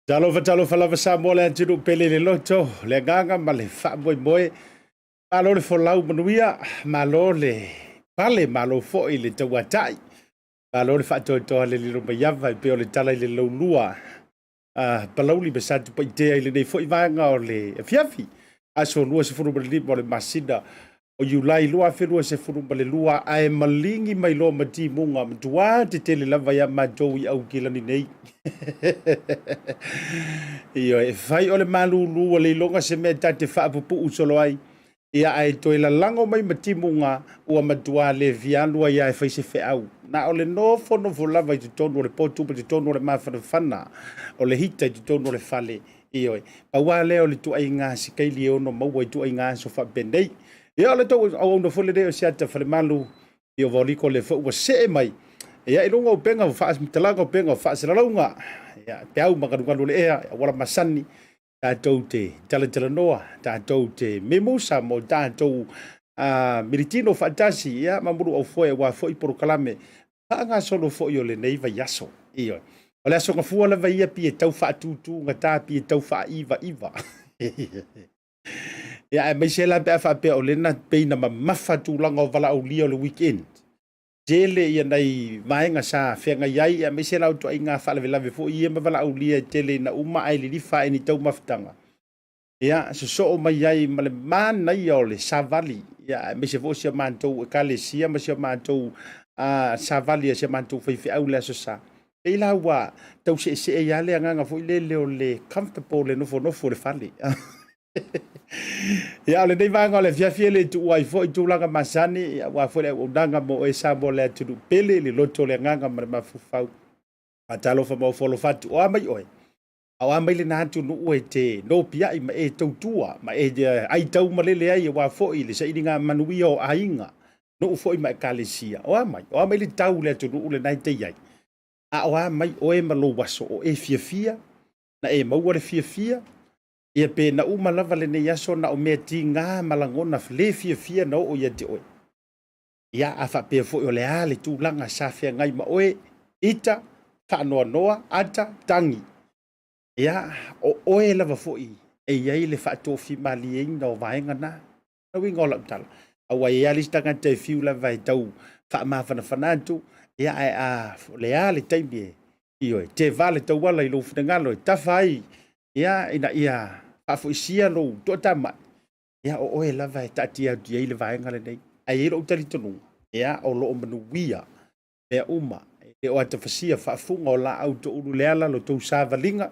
Talofa talofa lava Samoa le atunuu pele le loto, le agaga ma le faamoemoe. Malo le folau manuia, malo le pale, malo foi le tauatai. Malo le faatoatoa le lilo mai ava e pei o le tala i le laulua Palauli ma Satupaitea i lenei foi vaega o le afiafi. Aso 25 o le masina o Iulai 2022 ae maligi mai loa ma timuga matua tetele lava ia matou i Aukilani nei. Ioe, e fai o le malulu ua le iloga se mea ta te faapupuu solo ai. Ia ae toe lalago mai ma timuga ua matua le fia alu ai lava e fai se feau. Na o le nofonofo lava i totonu o le potu ma totonu o le mafanafana o le hita i totonu o le fale. Ioe, pau lava lea o le ituaiga sikaili e ono maua i ituaiga aso faapenei. Ia o le tou auauna foi lenei o Siata Falemalu i o Vaoliko lea foi ua see mai ia i luga o upega o faamatalaga, upega o faasalalauga, ia peau ma galugalu o le ea, auala masani, tatou te talatalanoa, tatou te mimusa mo tatou militino faatasi, ia ma muluaufoe aua foi polokalame faagasolo foi o lenei vaiaso. Ioe. O le aso gafua lava ia pi e tau faatutugata, pi e tau faaivaiva. Ia aemaise la pe a faapea o lena pei na mamafa tulaga o valaaulia o le weekend. Tele ia nai vaega sa feagai ai, aemaise la o ituaiga faalavelave foi ia ma valaaulia e tele ina uma ae lilifa ae ni taumafataga. Ia, sosoo mai ai ma le manaia o le savali, ia, aemaise foi o si a matou ekalesia ma si a matou savali a si a matou faifeau i le Aso Sa. Pei la ua tau seesee ai lava le agaga foi lele o le comfortable le nofonofo i le fale. Ia, o lenei vaega o le afiafi e le tuua ai foi tulaga masani, ia, aua foi le auaunaga mo oe Samoa le atunuu pele, le loto, le agaga ma le mafaufau. Faatalofa ma ofo alofa atu, o a mai oe? A o a mai lena atunuu e te nopiai ma e tautua ma e aitau malele ai aua foi le sailiga manuia o aiga, nuu foi ma ekalesia. O a mai? O a mai le tau i le atunuu lena e te i ai? A o a mai oe ma lou aso o e fiafia, na e maua le fiafia, ia pe na uma lava lenei aso na o mea tiga ma lagona le fiafia na oo ia te oe. Ia, a faapea foi o le a le tulaga sa feagai ma oe, ita, faanoanoa, ata, tagi. Ia, o oe lava foi e i ai le faatofimalieina o vaega na. O le uiga o lau tala, aua e i ai lava le isi tagata e fiu lava e tau faamafanafana atu, ia ae a o le a le taimi e, ioe, teva le tauala i lou finagalo e tafa ai, ia, ina ia faafoisia lou toatamai, ia o oe lava e taatia atu i ai le vaega lenei. Ae i ai lou talitonuga, ia o lo o manuia mea uma, e le o atafasia faafuga o laau toulu le ala lo tou savaliga,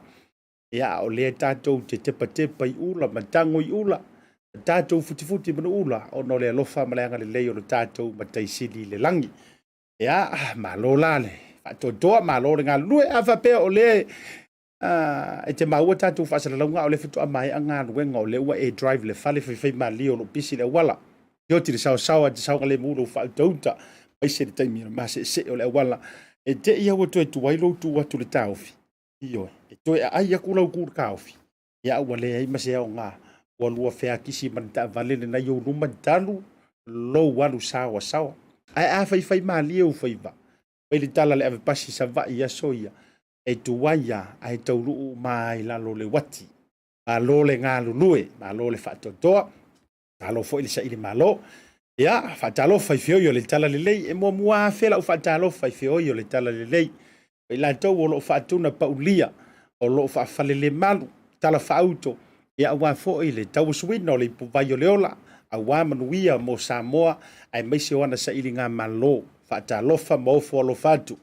ia a o lea tatou te tepatepa i ula ma tago i ula, ma tatou futifuti manuula ona o le alofa ma le agalelei o lo tatou Matai Sili i le lagi. Ia, malo la le faatoatoa, malo le galulue. A faapea o lea e te maua tatou faasalalauga a o lea faatoa maea galuega o lea ua e drive le fale faifaimalie o lo o pisi le auala. Oti le saosaoa e te saogalemu lou faautauta aemaise le taimi o le maseesee o le auala. E te i ua toe tuai lou tu atu i le taofi, ioe, e toe aai atu lau tu i le taofi, ia ua leai ma se aoga, ua lua feakisi ma le taavale lena i ou luma talu lou alu saoasaoa. Ae a faifaimalie ou faiva, fai le tala a le avepasi i Savaii i aso ia, e tuai lava ae tauluu uma lava i lalo o le uati. Malo le galulue, malo le faatoatoa, malo foi le saili malo. Ia, faatalofa i feoi o le talalelei. E muamua afe lau faatalofa i feoi o le talalelei. O i latou o lo o faatuna paulia, o lo o faafalelemalu, talafaauto, ia aua foi le tauasuina o le ipuvai o le ola, aua manuia mo Samoa, aemaise o ana sailigamalo. Faatalofa ma ofo alofa atu.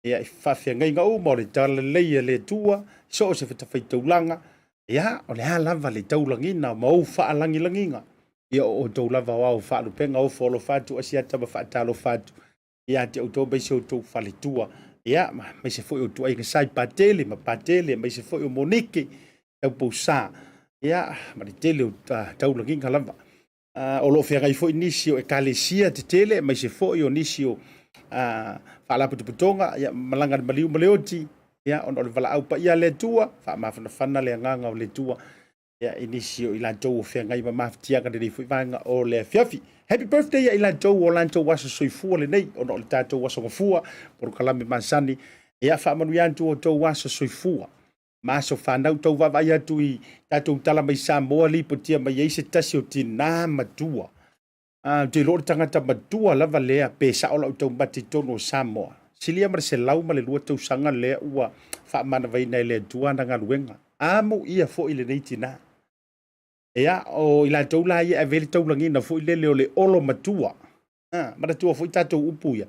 Ia, i faafeagaiga uma o le talalelei a le Atua, i so o se fatafaitaulaga, ia, o le a lava le taulagiga ma ou faalagilagiga, ia o outou lava o ao faalupega, ofo alofa atu, asiata ma faatalofa atu ia te outou aemaise outou faletua, ia, aemaise foi o ituaiga Sai Patele ma Patele, aemaise foi o Monike Taupousa, ia, ma le tele o taulagiga lava. O lo o feagai foi nisi o ekalesia tetele, aemaise foi o nisi o faalapotopotoga, ia, malaga le maliu ma le oti, ia, ona o le valaau paia a le Atua, faamafanafana le agaga o le Atua, ia, i nisi o i latou o feagai ma mafatiaga lenei foi vaega o le afiafi. Happy birthday ia i latou o latou aso soifua lenei, ona o le tatou aso gafua, polokalame masani, ia, faamanuia atu outou aso soifua. Ma aso fanau tau vaavaai atu i tatou tala mai Samoa lipotia mai ai se tasi o tinā matua. Ou te iloa o le tagata matua lava lea pe sao lau taumate i totonu o Samoa. Silia ma le 102 tausaga lea ua faamanavaina e le Atua ana galuega. Amuia foi lenei tinā. Ia, o i latou la ia e ave ai le taulagiga foi lele o le olo matua. Manatua foi tatou upu ia,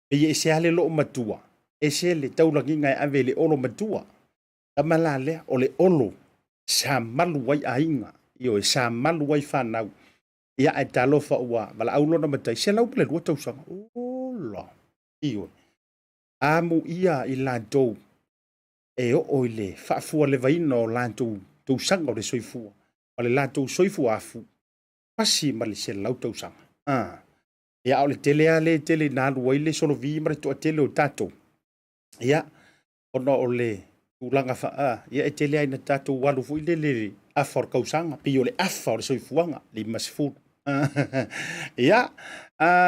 pei e ese lava le loo matua, ese le taulagiga e ave i le olo matua. Tama la lea, o le olo sa malu ai aiga, ioe, sa malu ai fanau. Ia, ae talofa ua valaau lona matai, 102 tausaga. Ola! Ioe. Amuia i latou e oo i le faafualevaina o latou tausaga o le soifua ma le latou soifua afu, pasi ma le 100 tausaga. Ia, a o le tele lava lea e tele ina alu ai le solovi ma le toatele o tatou, ia, ona o le tulaga fa, ia, e tele lava ina tatou alu foi lele i le afa o le kausaga, pei o le afa o le soifuaga, 50. Ia,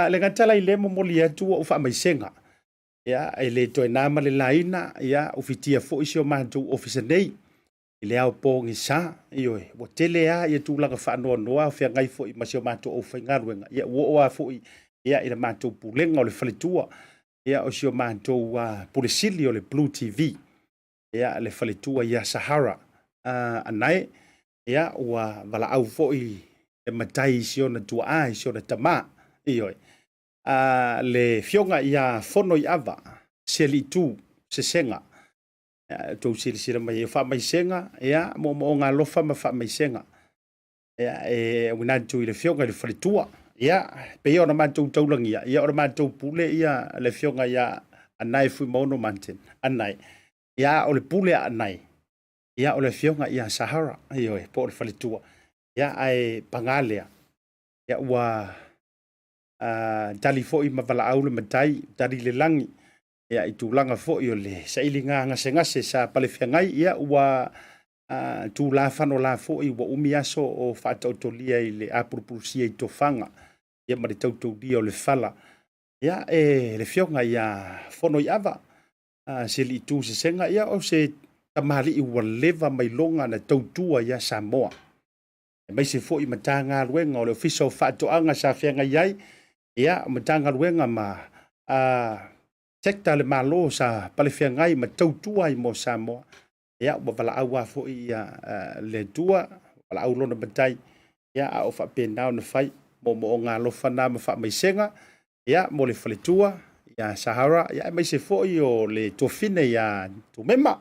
le gata la i lea momoli atu ou faamaisega. Ia, e le toe na ma le laina, ia, ufitia foi si o matou ofisa nei i le ao pogisa. Ioe, ua tele lava ia tulaga faanoanoa o feagai foi ma si o matou aufaigaluega. Ia, ua oo lava foi ia i le matou pulega o le faletua, ia, o si o matou pule sili o le Blue TV, ia, le faletua ia Sahara Anae, ia, ua valaau foi le matai i si ona tuaa, i si ona tamā. Ioe, le afioga ia Fonoiava Selitu Sesega. Outou silasila mai ai, o faamaisega, ia, moomooga alofa ma faamaisega, ia, e auina atu i le afioga i le faletua. Ia, pei ona matou taulagia, ia, o le matou pule ia le afioga ia Anae Fuimaono Martin Anae. Ia, o le pule a Anae, ia, o le afioga ia Sahara, ioe, po o le faletua. Ia, ae paga lea, ia, ua tali foi ma valaau le matai, tali le lagi, ia, i tulaga foi o le sailiga gasegase sa palefeagai, ia, ua tulafano la foi, ua umi aso o faataotolia i le apulupulusia i tofaga, ia, ma le tautaulia o le fala. Ia, e le afioga ia Fonoiava Seliitu Sesega, ia, o se tamalii ua leva mai loga na tautua ia Samoa, aemaise foi Matagaluega o le Ofisa o Faatoaga sa feagai ai, ia, Matagaluega ma sector a le Malo sa palefeagai ma tautua ai mo Samoa. Ia, ua valaau lava foi ia le Atua, valaau lona matai, ia, a o faapena ona fai moomooga alofa na ma faamaisega, ia, mo le faletua ia Sahara, ia, aemaise foi o le tuafine ia Tumema,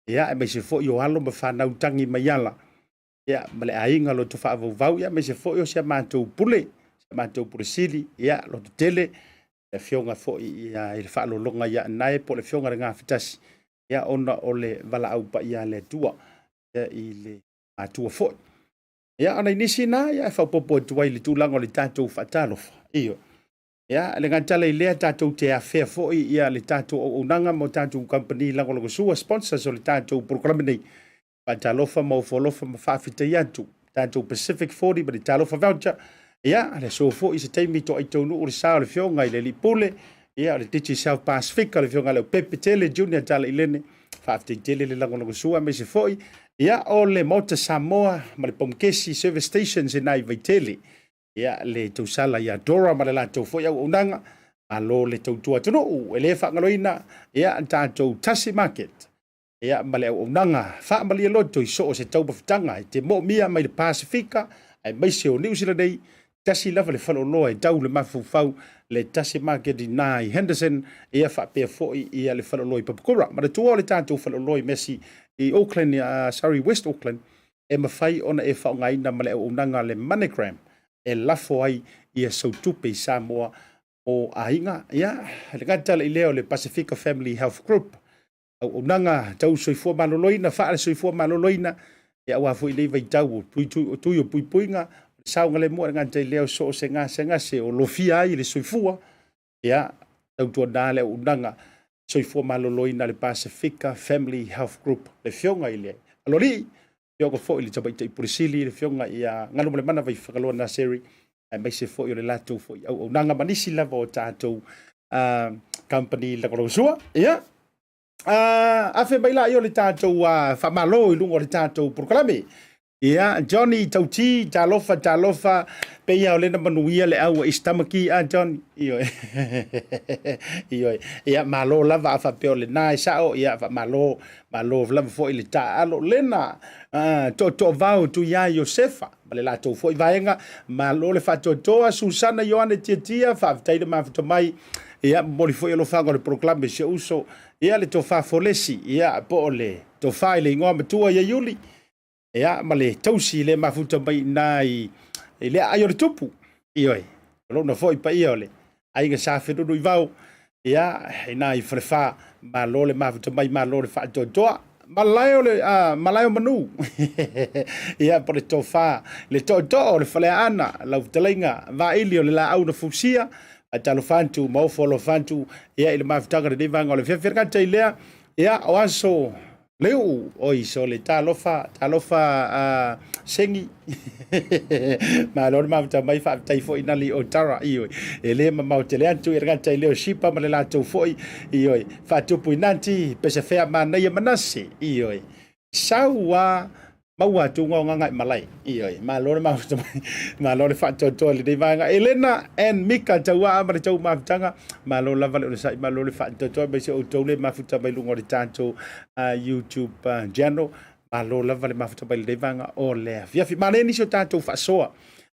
ia, aemaise foi o alo ma fanau tagi mai ala, ia, ma le aiga loto faavauvau, ia, aemaise foi o si a matou pule, si a matou pule sili, ia, loto tele, le afioga foi ia i le faalologa ia Anae po o le afioga i le Gafatasi, ia, ona o le valaau paia a le Atua, ia, i le matua foi. Ia, ona i nisi na, ia, e faaopoopo atu ai i le tulaga o le tatou faatalofa. Ioe. Ia, le gata i lea, tatou te afea foi ia le tatou auaunaga ma o tatou kamupani lagolagosua, sponsors o le tatou polokalame nei. Faatalofa ma ofo alofa ma faafetai atu. Tatou Pacific 40 ma le Talofa Voucher. Ia, le aso foi se taimi toai taunuu le sa o le afioga i le Alii Pule. Ia, o le Digicel Pasifika, le afioga ia Leaupepe Tele Junior Tala Ilene. Faafetai tele le lagolagosua aemaise foi. Ia, o le Maota Samoa ma le Paumukesi Service Stations i nai Vaitele. Ia, le tausala ia Dora ma le latou foi auaunaga. Malo le tautua atunuu, e le faagaloina, ia, tatou Tasi Market. Ia, ma le auaunaga faamalie loto i so o se taumafataga e te moomia mai le Pasifika aemaise o Niu Sila nei, tasi lava le faleoloa e tau le mafaufau, le Tasi Market i ina i Henderson, ia faapea foi ia le faleoloa i Papakura. Manatua o le tatou faleoloa i Massey i Auckland, sorry, West Auckland, e mafai ona e faaaogaina ma le auaunaga a le MoneyGram e lafo ai ia sau tupe i Samoa mo aiga. Ia, le gata i lea o le Pasifika Family Health Group, auaunaga tau soifua maloloina, faale-soifua maloloina, ia aua foi nei vaitau o tui o puipuiga, saogalemu e le gata i lea o so o se gasegase o lofia ai le soifua, ia tautuana le auaunaga soifua maloloina a le Pasifika Family Health Group, le afioga i le Aloalii, afioga foi i le Tamaitai Pule Sili, le afioga ia Galumalemana Vaifagaloa Naseri, aemaise foi o le latou foi auaunaga ma nisi lava o tatou company lagolagosua. Ia, Afe mai la i o le tatou faamalo i luga o le tatou polokalame. Ia, Johnny Tauti, talofa, talofa, peia o lena manuia le au a Istamaki, a Johnny? Ioe. Ioe. Ia, malo lava a faapea o lena e sao, ia, faamalo, malo lava foi le taaalo. Lena, tootoo vao tu ia Iosefa, ma le latou foi vaega, malo le faatoatoa, Susana Ioane Tiatia, faafetai le mafuta mai, ia, momoli foi alofaga o le polokalame si ou uso, ia, le tofa Folesi, ia, po o le tofa i le igoa matua ia Iuli, ia, ma le tausi le mafuta mai ina i le aai o le tupu, ioe, o lona foi paia o le aiga Sa Felulu i Vao, ia, ina i Falefa, malo le mafuta mai, malo le faatoatoa. Malae o le malae o manu. Ia, po le tofa, le tootoo o le faleaana, lau fetalaiga Vaili o le laau na fusia, talofa atu ma ofo alofa atu, ia, i le mafutaga o lenei vaega o le afiafi. E le gata i lea, ia, o aso leu, oi, sole, talofa, talofa, Sengi. Malo le mafuta mai, faafetai foi Nali o Tara, ioe, e le mamao tele atu, e le gata i leo Shipa ma le latou foi, ioe, faatupu i Nati, Pesefea manaia Manase, ioe, sau a maua atu ngā ngā malae, ioe, malo le mafuta mai, malo le faatoatoa i lenei vaega. Elena and Mika tauaa ma le tau mafutaga, malo lava le onosai, malo le faatoatoa, aemaise outou le mafuta mai luga o le tatou YouTube channel. Malo lava le mafuta mai lenei vaega o le afiafi. Manaia nisi o tatou faasoa,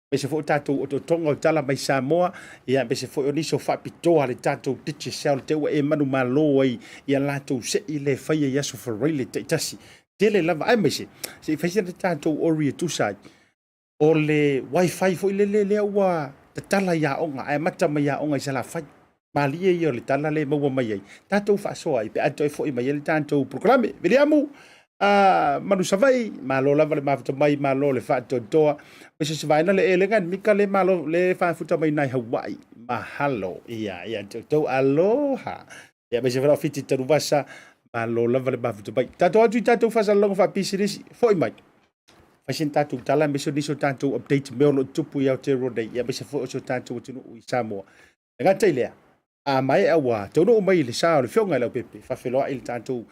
aemaise foi o tatou otootoga o tala mai Samoa, ia, aemaise foi o nisi o faapitoa le tatou Digicel te ua e manumalo ai ia latou sei le faia i aso Faraile taitasi. Tele lava, aemaise se i fai sina tatou ori e tusa ai o le wifi foi lele lea ua tatala i aoga, ae amata mai aoga i Salafai. Malie ia o le tala le maua mai ai, tatou faasoa ai pe a toe foi mai ai le tatou polokalame. Viliamu, Manu Savaii, malo lava le mafuta mai, malo le faatoatoa. O se se vaena le elega ni mika le malo le fafuta mai nai Hawaii. Mahalo. Ia, ia te outou aloha. Ia, mai se whara whiti taruvasa, malo lava le mafuta mai. Tatou atu i tatou faasalasalauga faapisinisi, foi mai. Fai sina tatou tala aemaise o nisi o tatou update mea o lo o tupu i Aotearoa nei, ia aemaise foi o si o tatou atunuu i Samoa. E gata i lea, a maea ua taunuu mai le sa o le Afioga i Leaupepe, faafeiloai le tatou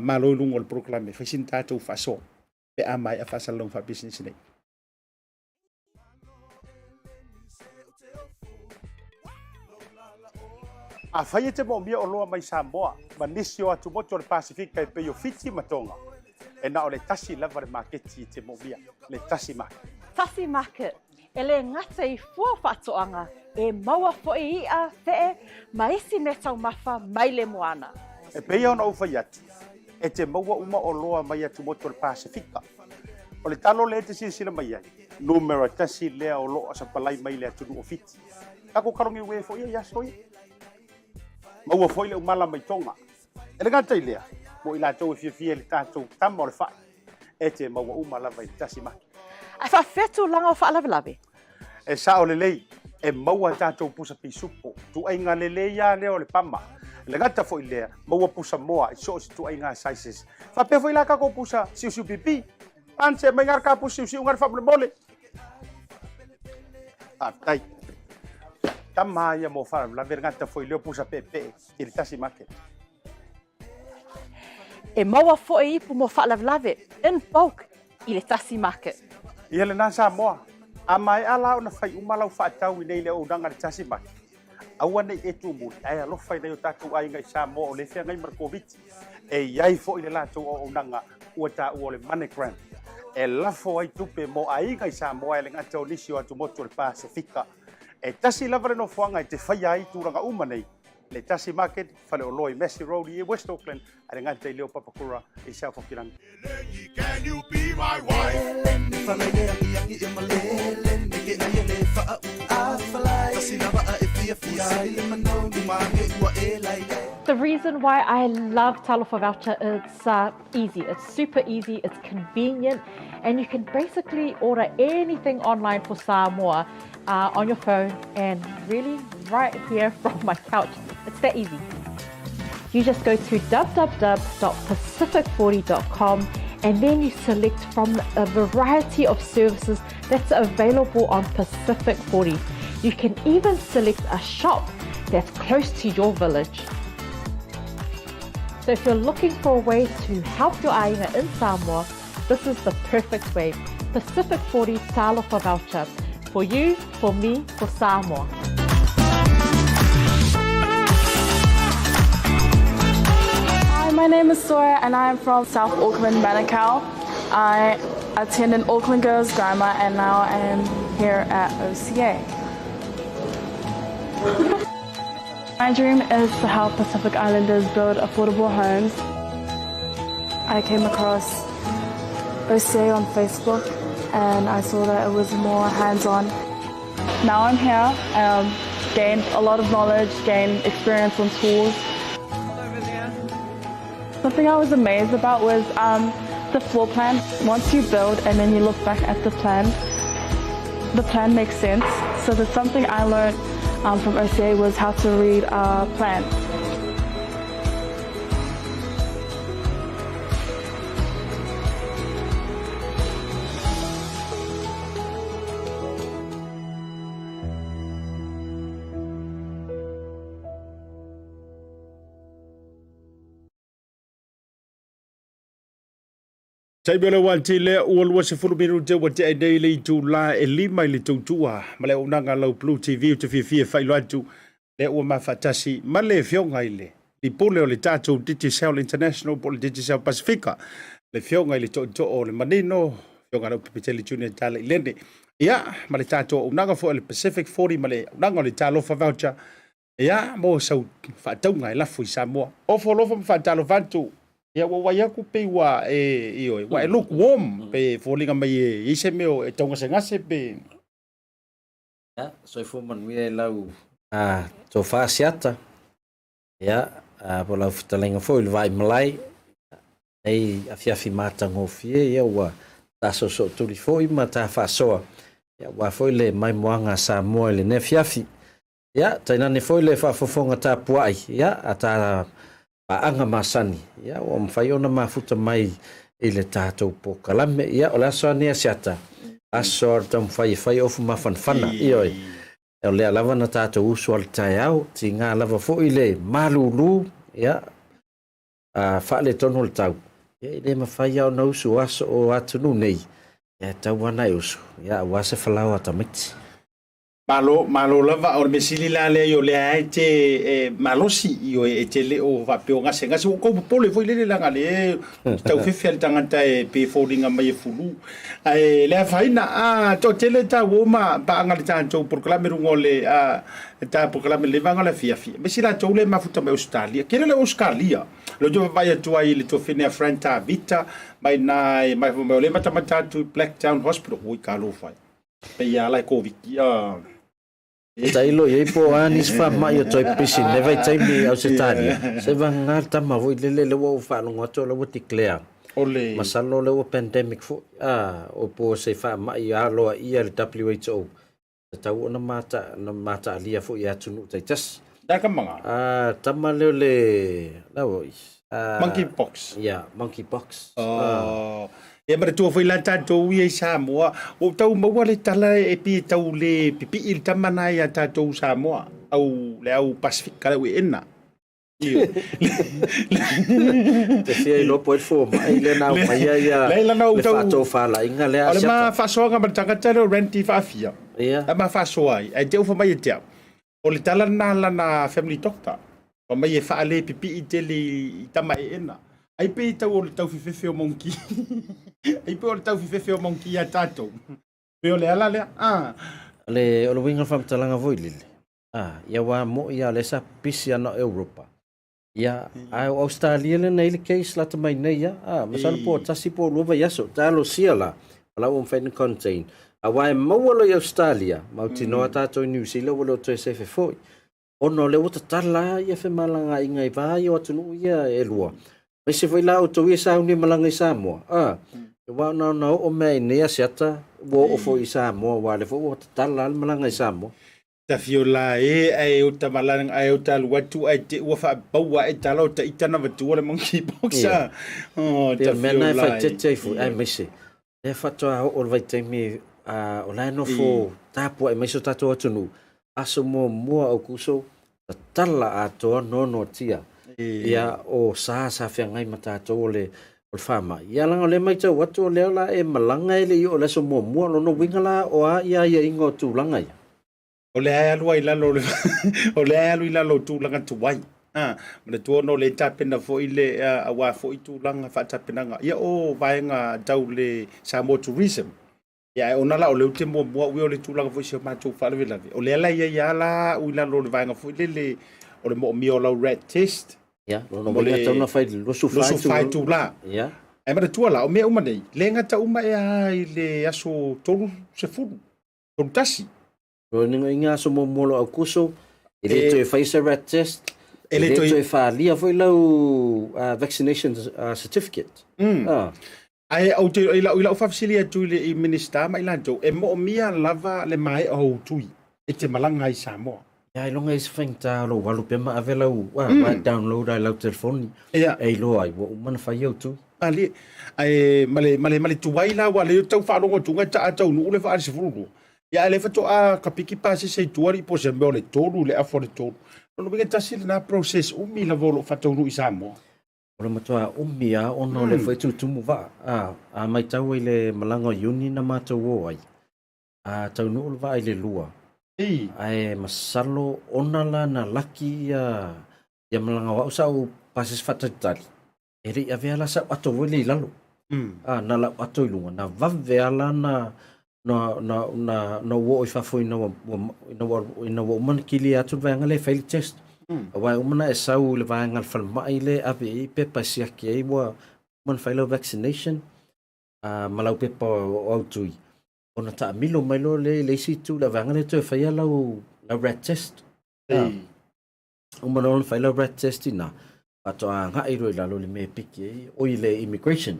Malo i luga o le polokalame, fai sina tatou faasoa pe a maea faasalalauga faapisinisi nei. Afai e te moomia oloa mai Samoa ma nisi o atumotu o le Pasefika e pei o Fiti ma Tonga, e na o le tasi lava le maketi e te moomia, le Tasi Market. Tasi Market, e le gata i fua faatoaga, e maua foi i'a, fe'e, ma isi meataumafa mai le moana. E pei ona ou fai atu, e te maua uma oloa mai atumotu o le Pasefika. O le talo lea e te silasila mai ai, numera tasi lea o lo o sapalai mai le atunuu o Fiti. Tatou kalogi uē foi ia i aso ia. Maua foi le umala mai Tonga. E le gata i lea, mo i latou e fiafia i le tatou tama o le fai, e te maua uma lava i le tasi maki. Ae faafefea tulaga o faalavelave? E sao lelei, e maua tatou pusa pisupo, tuaiga lelei lava lea o le pama. E le gata foi i lea, maua pusa moa i so o se tuaiga sizes. Faapea foi la tatou pusa siusiu pipi. Ance mai ngā ka pusa siusiu ngā faamolemole. Faafetai. Tama ia mo faalavelave le gata foi lea o pusa peepee i le tasi market. E maua foi ipu mo faalavelave in bulk i le tasi market. Ia lena Samoa, a maea la ona fai uma lau faatau i nei le auaunaga i le tasi market, aua nei e tumuli ae alofa i nai o tatou aiga i Samoa o lea e feagai ma le Koviti. E i ai foi le latou auaunaga ua taua o le MoneyGram e lafo ai tupe mo aiga i Samoa e le gata o nisi o atumotu o le Pasefika. E tasi lava le nofoaga e te faia ai tulaga uma nei, le Tasi Market, faleoloa i Massey Road i West Auckland, ae le gata i lea o Papakura i South Hokirangi. The reason why I love Talofa Voucher it's uh, easy. It's super easy, it's convenient, and you can basically order anything online for Samoa uh, on your phone and really right here from my couch. It's that easy. You just go to www.pacific40.com and then you select from a variety of services that's available on Pacific 40. You can even select a shop that's close to your village. So if you're looking for a way to help your aiga in Samoa, this is the perfect way. Pacific 40 Talofa Voucher. For you, for me, for Samoa. Hi, my name is Sora and I am from South Auckland, Manukau. I attended Auckland Girls Grammar and now I am here at OCA. My dream is to help Pacific Islanders build affordable homes. I came across OCA on Facebook and I saw that it was more hands-on. Now I'm here, gained a lot of knowledge, gained experience on tools. Something I was amazed about was the floor plan. Once you build and then you look back at the plan, the plan makes sense. So there's something I learned from OCA was how to read a plan. Taimi o le wanti lea ua 20 minute ua tea nei le itula e lima i le tautua ma le auaunaga lau Blue TV ou te fiafia e faailoa atu lea ua mafaatasi ma le afioga i le Lipule o le tatou Digicel International po o le Digicel Pasifika, le afioga i le Tootoo o le Manino, afioga Leupepetele Junior Tala Ilene. Ia, ma le tatou auaunaga foi o le Pacific 40 ma le auaunaga o le Talofa Voucher, ia, mo sau faatauga e lafo i Samoa. Ofo alofa ma faatalofa atu. Ia, ua wai aku pei ua e, ioe, ua e lukewarm, pe foliga mai e i se mea e taugasegase pe... Ia, soifua manuia i lau tofa Asiata. Ia, po o lau fetalaiga foi i le Vaaimalae, nei afiafi matagofie, ia ua ta soosootuli foi ma ta faasoa, ia aua foi le maimoaga a Samoa i lenei afiafi. Ia, tainane foi le faafofoga tapuai, ia, a ta paaga masani, ia, ua mafai ona mafuta mai i le tatou polokalame. Ia, o le aso lava nei Asiata, aso lava o le taumafai e fai ofu mafanafana, ioe. O lea lava na tatou usu a le taeao, tiga lava foi le malulu, ia, a faaletonu le tau, ia, e le mafai lava ona usu o aso o atunuu nei, ia, e tatau lava ona e usu, ia, aua se falaoa a tamaiti. Malo, malo lava. O le mea sili la lea, o lea e te e, malosi, ioe, e te le o faapea o gasegase. Ua kou popole foi lele leaga le tau fefe a le tagata e pe foliga mai e fulu. Ae le afaina, a toatele tau o ma paaga le tatou polokalame luga o le a ta polokalame le vaega o le afiafi. Aemaise latou le mafuta mai Ausetalia. Tele le Ausetalia. Lea ou te vaavaai atu ai i le tuafine a Fran Tavita mai na e mai o le matamata atu i Blacktown Hospital. Ui, talofa e. Pei a la e Koviti a. Tailo i ai po o a nisi faamai o toe pipisi i lenei vaitaimi i Ausetalia, se vagana le tama foi lele lea ua ou faalogo atu o la ua declare. O le. Masalo o lea ua pandemic foi, a, o po o se faamai aloaia e le WHO, tatau ona mata, ona mataalia foi e atunuu taitasi. Lea ka manga. A, tama lea o le, la oi, a. Monkey pox. Yeah, monkey pox. Oh. Ia manatua foi la tatou ia i Samoa, ua ou tau maua le tala e pei e tau le pipii le tama na ia tatou Samoa, au le au Pasifika le ueena. Te fia iloa po ai le fomai lea na aumaia ia le faatofalaiga lea a Siata. O le ma faasoaga ma le tagata lea o Randy Faafia. Ia. A ma faasoa ai, ae te ufa mai ia te au. O le tala lena a lana family doctor, fai mai e faalepipii tele i tama eena. Ai pei tau o le taufefefe o monkey. Ai pei o le taufefefe o monkey ia tatou. Pei o le ala lea. Ah. O le, o le uiga o le faamatalaga foi lele, ah, ia aua mo'i lava o lea sa pipisi ana o Europa. Ia, ae o Ausetalia lea na i ai le case lata mai nei ia. Ah, masalo po o tasi po o lua vaiaso. Talosia la, o la ua mafai ona contain. Aua e maua loa i Ausetalia, mautinoa tatou i New Zealand ua le o toe sefe foi. Ona o lea ua tatala ia femalagaaiga i va ia o atunuu ia e lua. Aemaise foi la outou ia sa sauni malaga i Samoa. Ah, aua na ona oo mea i nei Asiata, ua oo foi i Samoa, aua o lea foi ua tatala lava le malaga i Samoa. Tafiola e ae uta malanga ae uta alu atu ae te ua faapaua ae tala o taita na vatua le monkey pox a. Oh, Pei o le mea lena e faaeteete ai foi, aemaise lea faatoa oo le vaitaimi o la e nofo tapuai mai si o tatou atunuu, aso muamua Aukuso, tatala atoa noanoatia. Ia, o sa sa feagai ma tatou o le o le faamai. Ia leaga o lea e matau atu o lea o le a e malaga e le i oo i le aso muamua. O lona uiga la o a ia aiaiga o tulaga ia? O lea e alu ai i lalo o le o lea e alu i lalo o tulaga tuai. A, manatua ona o lea e tapena foi le aua foi tulaga faatapenaga ia o vaega tau le Samoa Tourism. Ia ae ona la o lea ou te muamua au ia o le tulaga foi i si o matou faalavelave, o lea la e i ai lava la au i lalo o le vaega foi lele o le moomia o lau rat test. Ia, lona uiga e tatau ona fai i le 24 itula. Ia. Ae manatua la, o mea uma nei, le gata uma ea i le aso 30, 31. Lona uiga aso muamua o lo Aukuso, e le toe fai se rat test, e le toe faaalia foi lau vaccination certificate. Ae ou te, i lau, i lau faafesili atu i le i Minisita ma i latou, e moomia lava le maea o ou tui e te malaga ai i Samoa. Ia, ailoga e i ai se faigata o lou alu pea ma ave lau, ua download lava i lau telefoni, e iloa ai ua uma ona fai au tui. Malie. Ae ma le, ma le, ma le tuai la, aua o lea ou te tau faalogo atu e taa taunuu le vaa i le 12. Ia ae o lea faatoa kapiki pasese i tua alii po o se mea o le 3 i le afa o le 3. Lona uiga e tasi lena process umi lava o lo o faataunuu i Samoa. O le matua umi lava ona o lea foi e tutumu vaa. A matau ai i le malaga o Iuni na matou o ai, a taunuu le vaa i le 2, ae masalo ona la na laki ia malaga o au sa ou pasese faatalitali, e le i avea la sau ato foi lea i lalo. Na lau ato i luga, na vave lava la na na na na na ou oo i fafo ina ua ua ina ua ina ua uma ona kilia atu le vaega lea e fai le test. Aua e uma ona e sau i le vaega a le falemai lea e ave i ai pepa e siaki ai ua uma ona fai lau vaccination ma lau pepa o au tui, ona taamilo mai loa lea i le isi itu i le vaega lea e toe faia lau lau rat test. Uma loa ona fai lau rat test i ina, faatoa agai loa i lalo i le mea e piki ai, oi i le immigration.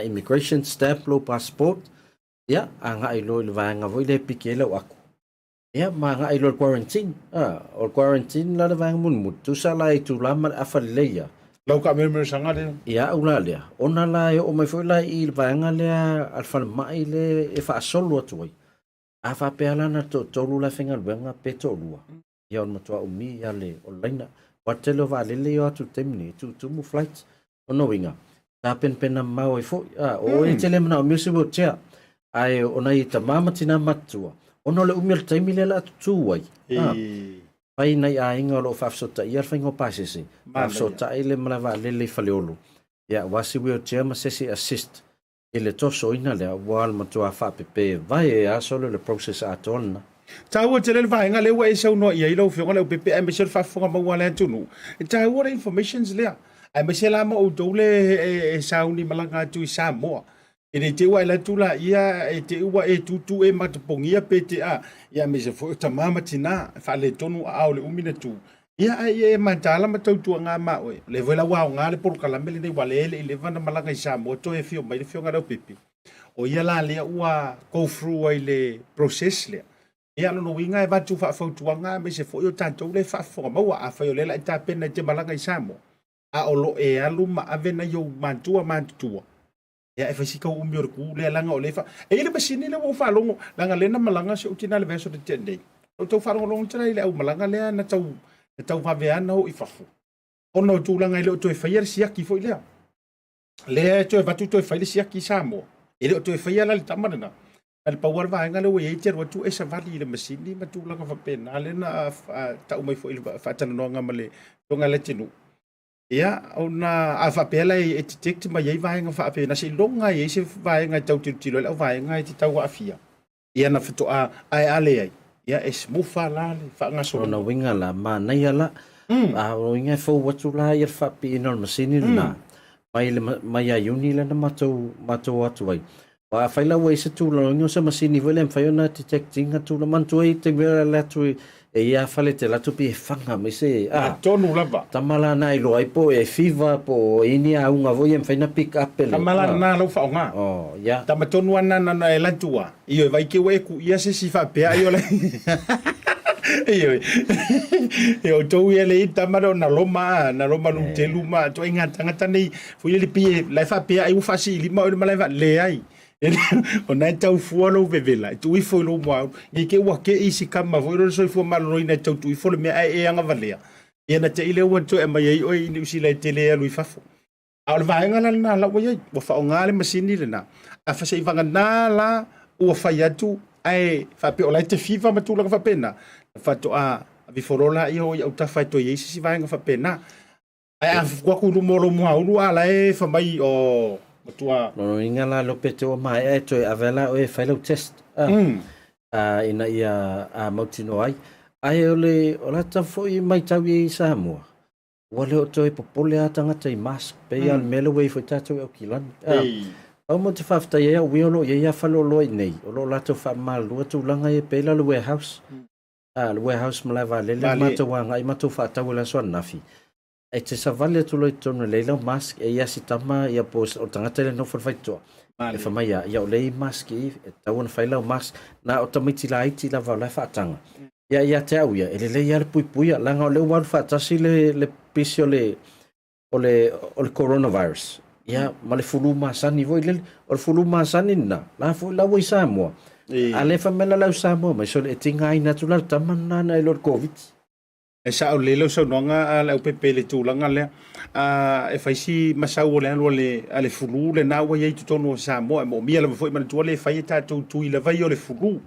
Immigration stamp lou passport, ia, agai loa i le vaega foi lea e piki ai lau aku, ia, ma agai loa i le quarantine. O le quarantine la le vaega mulimuli, tusa la e itula ma le afa lelei lava. Lau kaameameasaga lea. Ia au la lea, ona la e oo mai foi la i le vaega lea a le falemai lea e faasolo atu ai, a faapea la na toatolu la e faigaluega pe toalua, Ia o le matua umi ia le o le laina. Aua le tele o vaalele ia o atu i le taimi nei, e tutumu flights. O lona uiga, tapenapena mamao ai foi. A, o oe e te le manaomia se wheelchair, ae o nai tama ma tina matutua, ona o le umi o le taimi lea o le a tutū ai, a, fai nai aiga o lo o faafesootaia le faiga o pasese, faafesootai le malae vaalele i Faleolo, ia, aua se wheelchair ma se isi e assist I le tosoina lea, ua le matua faapepe vae a solo le process atoa lena. Taua tele le vaega lea ua e saunoa i ai lau Afioga Leaupepe aemaise o le faafofoga maua a le atunuu. E taua le informations lea aemaise la ma outou le e sauni malaga atu i Samoa. E le te i ua e alu atu laia e te i ua e tutu e matapogia pe te a, ia aemaise foi o tama ma tina e faaletonu aao i le umi na tu. Ia ae ia e mataala ma tautuaga ma oe. O lea foi la ua aoga le polokalame lenei aua o lea e le i leva ona malaga i Samoa toe afio mai le Afioga i Leaupepe. O ia la lea ua go through ai le process lea. Ia o lona uiga e avatu faafautuaga aemaise foi o tatou lea e faafofoga maua. Afai o lea o le a e tapena e te malaga i Samoa, a o lo o e alu ma ave nai ou matua matutua, Ia e fai si tau umi o le ku lea leaga o lea e fa... E i ai le masini lea ua ou faalogo, leaga lea na malaga si ou tina i le vaiaso na tea nei. Na ou tau faalogologo atu la i le aumalaga lea na tau, na tau vave lava na oo i fafo. Ona o tulaga e le o toe faia le siaki foi lea. Lea e toe avatu toe fai le siaki i Samoa. E le o toe faia la le tama lena. Na le pau lava le vaega lea ua i ai e te alu atu e savali i le masini ma tulaga faapena lea na tau mai foi i le faatalanoaga ma le Afioga ia Leatinuu. Ia, ona a faapea la e detect mai ai vaega faapena, seiloga e i ai se vaega e tau tilotilo ai le auvaega e te tau aafia, ia na faatoa, ae a leai, ia e smooth lava la le faagasologa. Lona uiga la, manaia la, a o lona uiga e fou atu la ia le faapipiina o le masini lena, mai le mai ia Iuni lea na matou matou o atu ai. Aua afai la ua i ai se tulaga, o se masini foi lea e mafai ona detect ina tulaga. Manatua i taimi e alu atu e i ai fale te alu atu pei e fana mai se, a. Atonu lava. Tama la na iloa ai po e fever po o i ai ni auga foi e mafai ona pick up e le. Tama la na lau faaaoga. Oh, ia. Tama tonu a na na e alu atu a. Ioe, vai ke ua e kuʻia se isi faapea ai o le Ioe. E outou ia le tama lea o na loma a, na loma lutelu ma ituaiga tagata nei foi lele pei e la e faapea ai ua faasiilima oe i le malae vaalele. Leai. O na e tau fua lou vevela e tuu ifo i lou muaulu. Ne i te i ua kei si kama foi lea o le soifua maloloina e tau tuu ifo le mea ae e agavalea. Ia na te i lea ua toe aumai ai oe i Niu Sila e te le alu i fafo. A o le vaega la lena la ua i ai, ua faaaoga le masini lena. A seivagana la ua fai atu ae faapea o la e te fiva ma tulaga faapena, ona faatoa aveifo loa lea o i autafa e toe i ai se isi vaega faapena. Ae a tuu atu i luma o lou muaulu a la e fai mai o matua. Lona uiga la lea pe te ua maea e toe ave la oe e fai lau test a, mm. a ina ia a mautinoa ai. Ae o le o la ta foi maitau i Samoa, ua le o toe popole a tagata i mask, pei mm. a le mea lea ua i foi tatou i Aukilani. Ei. Pau mo te faafetai ai au ia o lo o i ai a faleoloa i nei, o lo o latou faamamalalua tulaga ia pei la le warehouse. Mm. A, le warehouse malae vaalele, Vale. matou agai matou faatau i le aso ananafi. E te savali atu loa i totonu e leai lau mask, e i ai si tama ia po o le tagata lea e nofo i le faitotoa. E fai mai ia, ia o lea e i ai mask i i, e tatau ona fai lau mask. Na o tamaiti laiti lava o la e faataga. Ia ia te au ia, e lelei lava le puipuia, leaga o lea ua alu faatasi le, le pisi o le, o le, o le coronavirus, ia, ma le fulu masani foi lele. O le fulu masani lena, la foi la ua i Samoa. A lea e fai mai la le au Samoa mai, sole e tigaina atu la le tama lena na i lo le Koviti. E sao lelei lau saunoaga a Leaupepe i le tulaga lea. A, e fai si masau o le alu a le, a le fulu lena ua i ai i totonu o Samoa. E moomia lava foi manatua le fai e tatou tui lava ia o le fulu.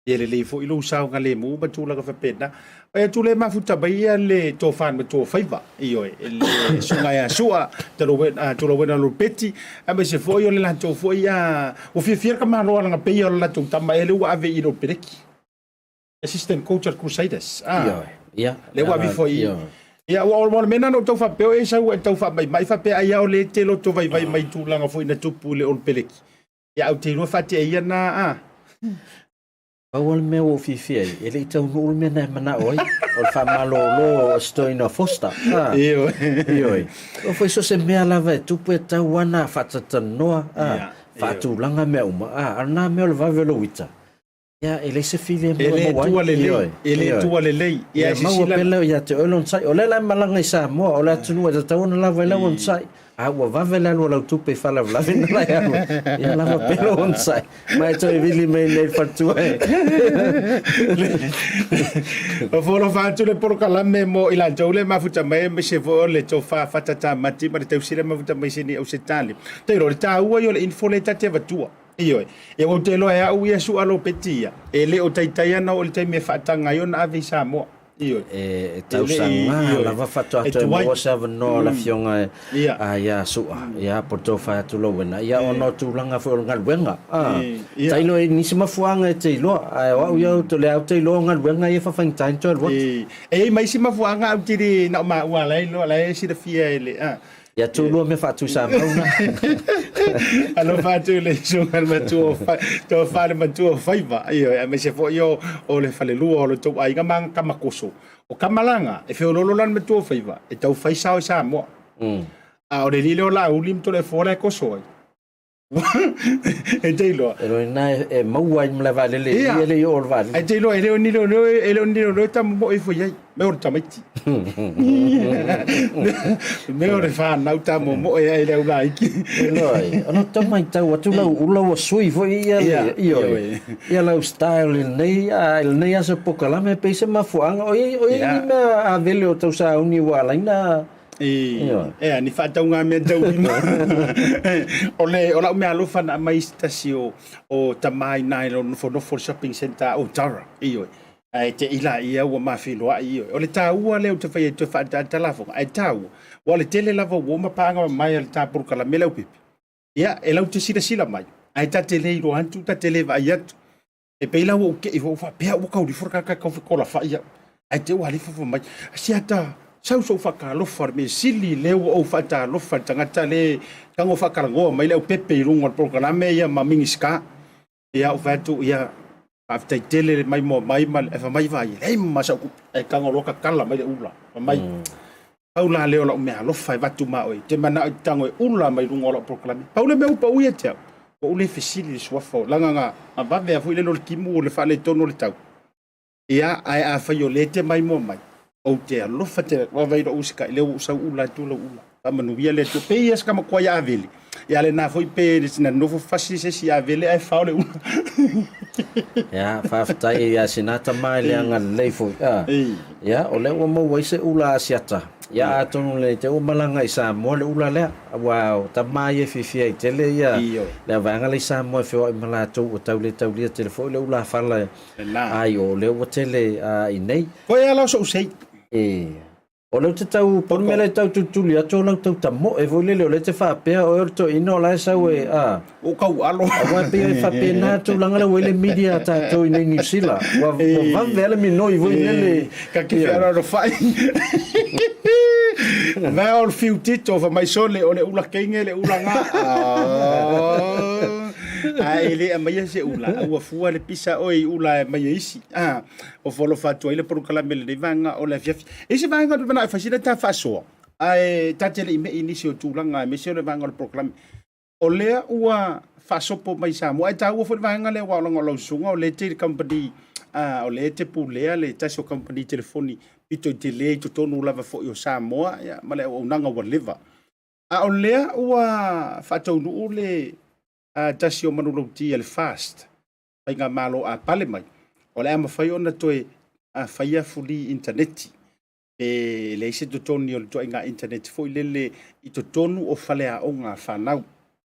Ia lelei foi lou saogalemu ma tulaga faapena. Fai atu le mafuta mai ia le tofa matua o faiva, ioe, le susuga ia Sua Tulauena Lopeti, aemaise foi o le latou foi a ua fiafia le tamaloa leaga pei o le latou tama ea lea ua ave i le Peleki. Assistant coach a le Crusaders. Ah. Ioe. Ia. Lea ua ave foi i. Ia, ua o le mea lena na ou tau faapea o e sau e tau faamaimai faapea ai a o lea e te loto vaivai mai tulaga foi na tupu i le All Peleki. Ia au te iloa faatea ia na a. Pau lava le mea ua ou fiafia ai, e le i taunuu le mea na e manao ai, o le faamalolo o si toeaina o Foster. A, Ioe. ioe. O foi so o se mea lava e tupu e tatau lava ona faatalatalanoa, a, Ia, ioe. faatulaga mea uma, a, a o lena mea o le vave o lou ita, Ia, e leai se filemu E e le maua ai. tua lelei, Ioe, e le ioe. tua lelei. Ia, Ia e maua sisila pea leo ia te oe le onosai. O lea la e malaga i Samoa, o le atunuu e tatau ona lava ai lau onosai. A ua vave le alu o lau tupe i faalavelave na la e alu ai. Ia lava pea lou onosai. Ma e toe vili mai nei i le faletua e. O foalofa atu le polokalame mo i latou le mafuta mai aemaise foi o le tofa fatatamati ma le tausila mafuta mai Sini Ausetalia. Tailo, o le taua ia o le info lea ta te avatua. Ioe. Ia ua ou te iloa e au ia Sua Lopeti ia, e le o taitai ana oo i le taimi e faataga ai ona ave i Samoa. Ioe. E tausaga lava faatoa toe maua se avanoa o le afioga ia Sua, ia po o le tou fai atu Lowena, ia ona o tulaga foi o le galuega. Tailo e nisi mafuaaga e te iloa, ae o au ia o lea ou te iloa o galuega ia e faafaigata ai ona toe alu atu. E i ai ma isi mafuaaga au te le na o maua la e iloa, la e silafia e le. Ia tulua mea faatuisamau na. Alofa atu i le susuga i le matua o Tofa le matua o Faiva, ioe, aemaise foi o, o le falelua o lo outou aiga ma tama koso. O Kamalaga, e feoloolo la le matua o Faiva, e tau fai sao i Samoa. A o le alii lea o Laauli ma Toleafoa la e koso ai. E te iloa. E loa ina e maua ai ma le vaalele i e le i oo le vaalele. E te iloa e le o ni leo e le o ni leo tamu mo ifo iai. Me o le tamaiti. Me o le whanau tamu mo e ai le au laiki. E loa ai. Ona tau maitau atu lau ula ua sui foi ia le ioe. Ia lau style i lenei a i lenei aso polokalame pei se mafuaaga o i o i ni mea a vele o tau sauni ua ala ai na Ea, ni faatauga mea taulima. O le, o lau mea alofa na aumai se tasi o, o tama i ina i lona nofonofo i le shopping centre o Tara, ioe. Ae te i laia ua ma feiloai, ioe. O le taua lea ou te fai ai toe faaataata lafoga, ae taua, aua o le tele lava o uo ma paaga mamae a le ta polokalame le aupepe. Ia, e lau te silasila mai, ae ta te le iloa atu, ta te le vaai atu. E pei la ua ou tei foi, ua faapea ua taulifo le tagata e tau fekolafai au. Ae te ua alifo fai mai, Asiata, sau sou faatalofa, o le mea sili lea ua ou faatalofa i le tagata lea e tago faatalanoa mai le aupepe i luga o le polokalame ia ma Minisita. Ia ou fai atu, ia, faafetai tele le maimoa mai ma le, ae fai mai vaai, e leai ma sau tupe. Ae tago loa tatala mai le ula, fai mai, Pau la lea o lau meaalofa e avatu ma oe, te manao i te tago e ula mai luga o lau polokalame. Pau le mea ua pau ia te au, ua ou le fesili i le suafa o laga na vave a foi lele o le timu o le faaletonu o le tau. Ia, ae afai o lea e te maimoa mai, ou te alofa tele atu, vaai lou usikai, lea ua ou sau ula atu lau ula. Faamanuia le Atua. Pei ia se kamakuai avele, ia lena foi pe na nofo fasi se isi avele ae fao le ula. Ia, faafetai ia Sinata ma i le agalelei foi. Ah. Ia, o lea ua maua ai se ula Asiata. Ia, atonu le te ua malaga i Samoa le ula lea, aua o tama ia e fiafia ai tele ia le vaega lea i Samoa e feoai ma latou ua tau le taulia tele foi le ula fala ai o lea ua tele i nei. Koe ala o sou sei. E. O lea ou te tau, pau le mea la e tau tulituli atu o lau tau tamoe foi lele, o lea e te faapea oe o le toeaina o la e sau e, a. Ua tau alo. Aua e pei e faapena tulaga lea ua i ai le media a tatou i nei Niu Sila. Ua vave lava le minoi foi lele. Ka ke fealoalofai. Vai o le fiu tito fa mai sole o le ula keinge le ula nga. Ae le aumaia se ula, a ua fua le pisa oe i ula e aumai e isi. O folofa atu ai le polokalame i lenei vaega o le afiafi. E i ai se vaega o le manao e fai sina ta faasoa, ae ta te le i mei i nisi o tulaga aemaise o le vaega o le polokalame. O lea ua faasopo mai i Samoa, ae taua foi le vaega lea aua o lau susuga o lea e te i le kamupani, o lea e te pulea le tasi o kamupani telefoni pito i tele i totonu lava foi o Samoa ma le auaunaga ua leva. A o lea ua faataunuu le tasi o manulauti a le FAST, Faigamalo a pale mai, o le a mafai ona toe faia fuli initaneti pe leai se totogi o le ituaiga initaneti foi lele i totonu o faleaoga a fanau.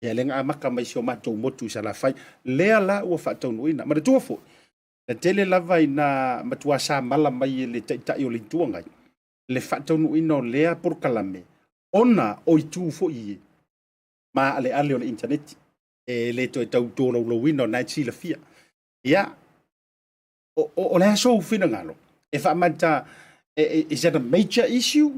Ia lea na amata mai i si o matou motu i Salafai, lea la ua faataunuuina. Manatua foi, na tele lava ina matua samala mai e le Taitai o le Itu Agai le faataunuuina o lea polokalame ona o itu foi ia maaleale o le initaneti. E le toe tau tolaulauina o lena e te silafia. Ia, o, o, o le a sou finagalo e faamata, is that a major issue?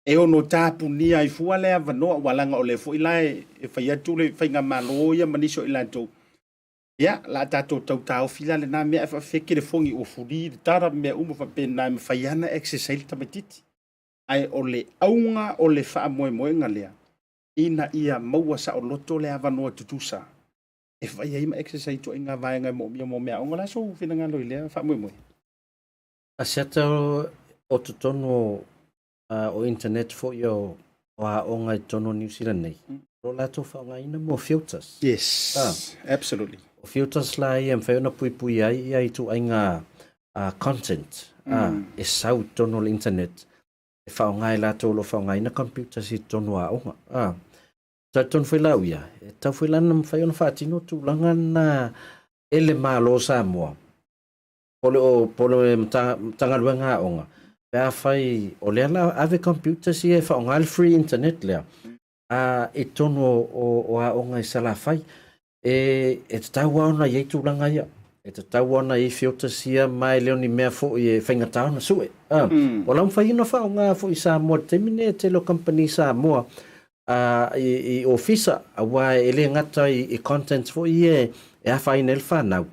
E ono tapunia ai fua le avanoa, aua leaga o lea foi la e fai atu le faigamalo ia ma nisi o i latou. Ia, la tatou tau taofi la lena mea ae faafefea telefoni ua fuli le tala ma mea uma faapena e mafai lava ona access ai le tamaitiiti. Ae o le auga o le faamoemoega lea, ina ia maua saoloto le avanoa tutusa e fai ai ma exercise ituaiga vaega e moomia mo meaaoga. O le a sou finagalo i lea faamoemoe? Asiata o totonu o internet foi o aoga i totonu o Niu Sila nei, o lo o latou faaaogaina mo filters. Yes, absolutely. O filters la ia e mafai ona puipuia ai ia ituaiga content e sau i totonu o le internet e faaaoga e latou o lo o faaaogaina computers i totonu o aoga. A, talitonu foi la au ia, e tatau foi la ona mafai ona faatino tulaga na e le Malo o Samoa, po le, o, po le Matagaluega Aoga, pe afai o lea la ave computers ia e faaaoga le free internet lea, a, i totonu o, o, o aoga i Salafai. E, e tatau lava ona i ai tulaga ia. E tatau lava ona i ai filters ia ma e le o ni mea foi e faigata ona sue. A, mm. O la mafai ona faaaoga foi i Samoa i le taimi nei e tele o kamupani Samoa a, i, i ofisa, aua e le gata i, i contents foi ia e, e afaina ai le fanau,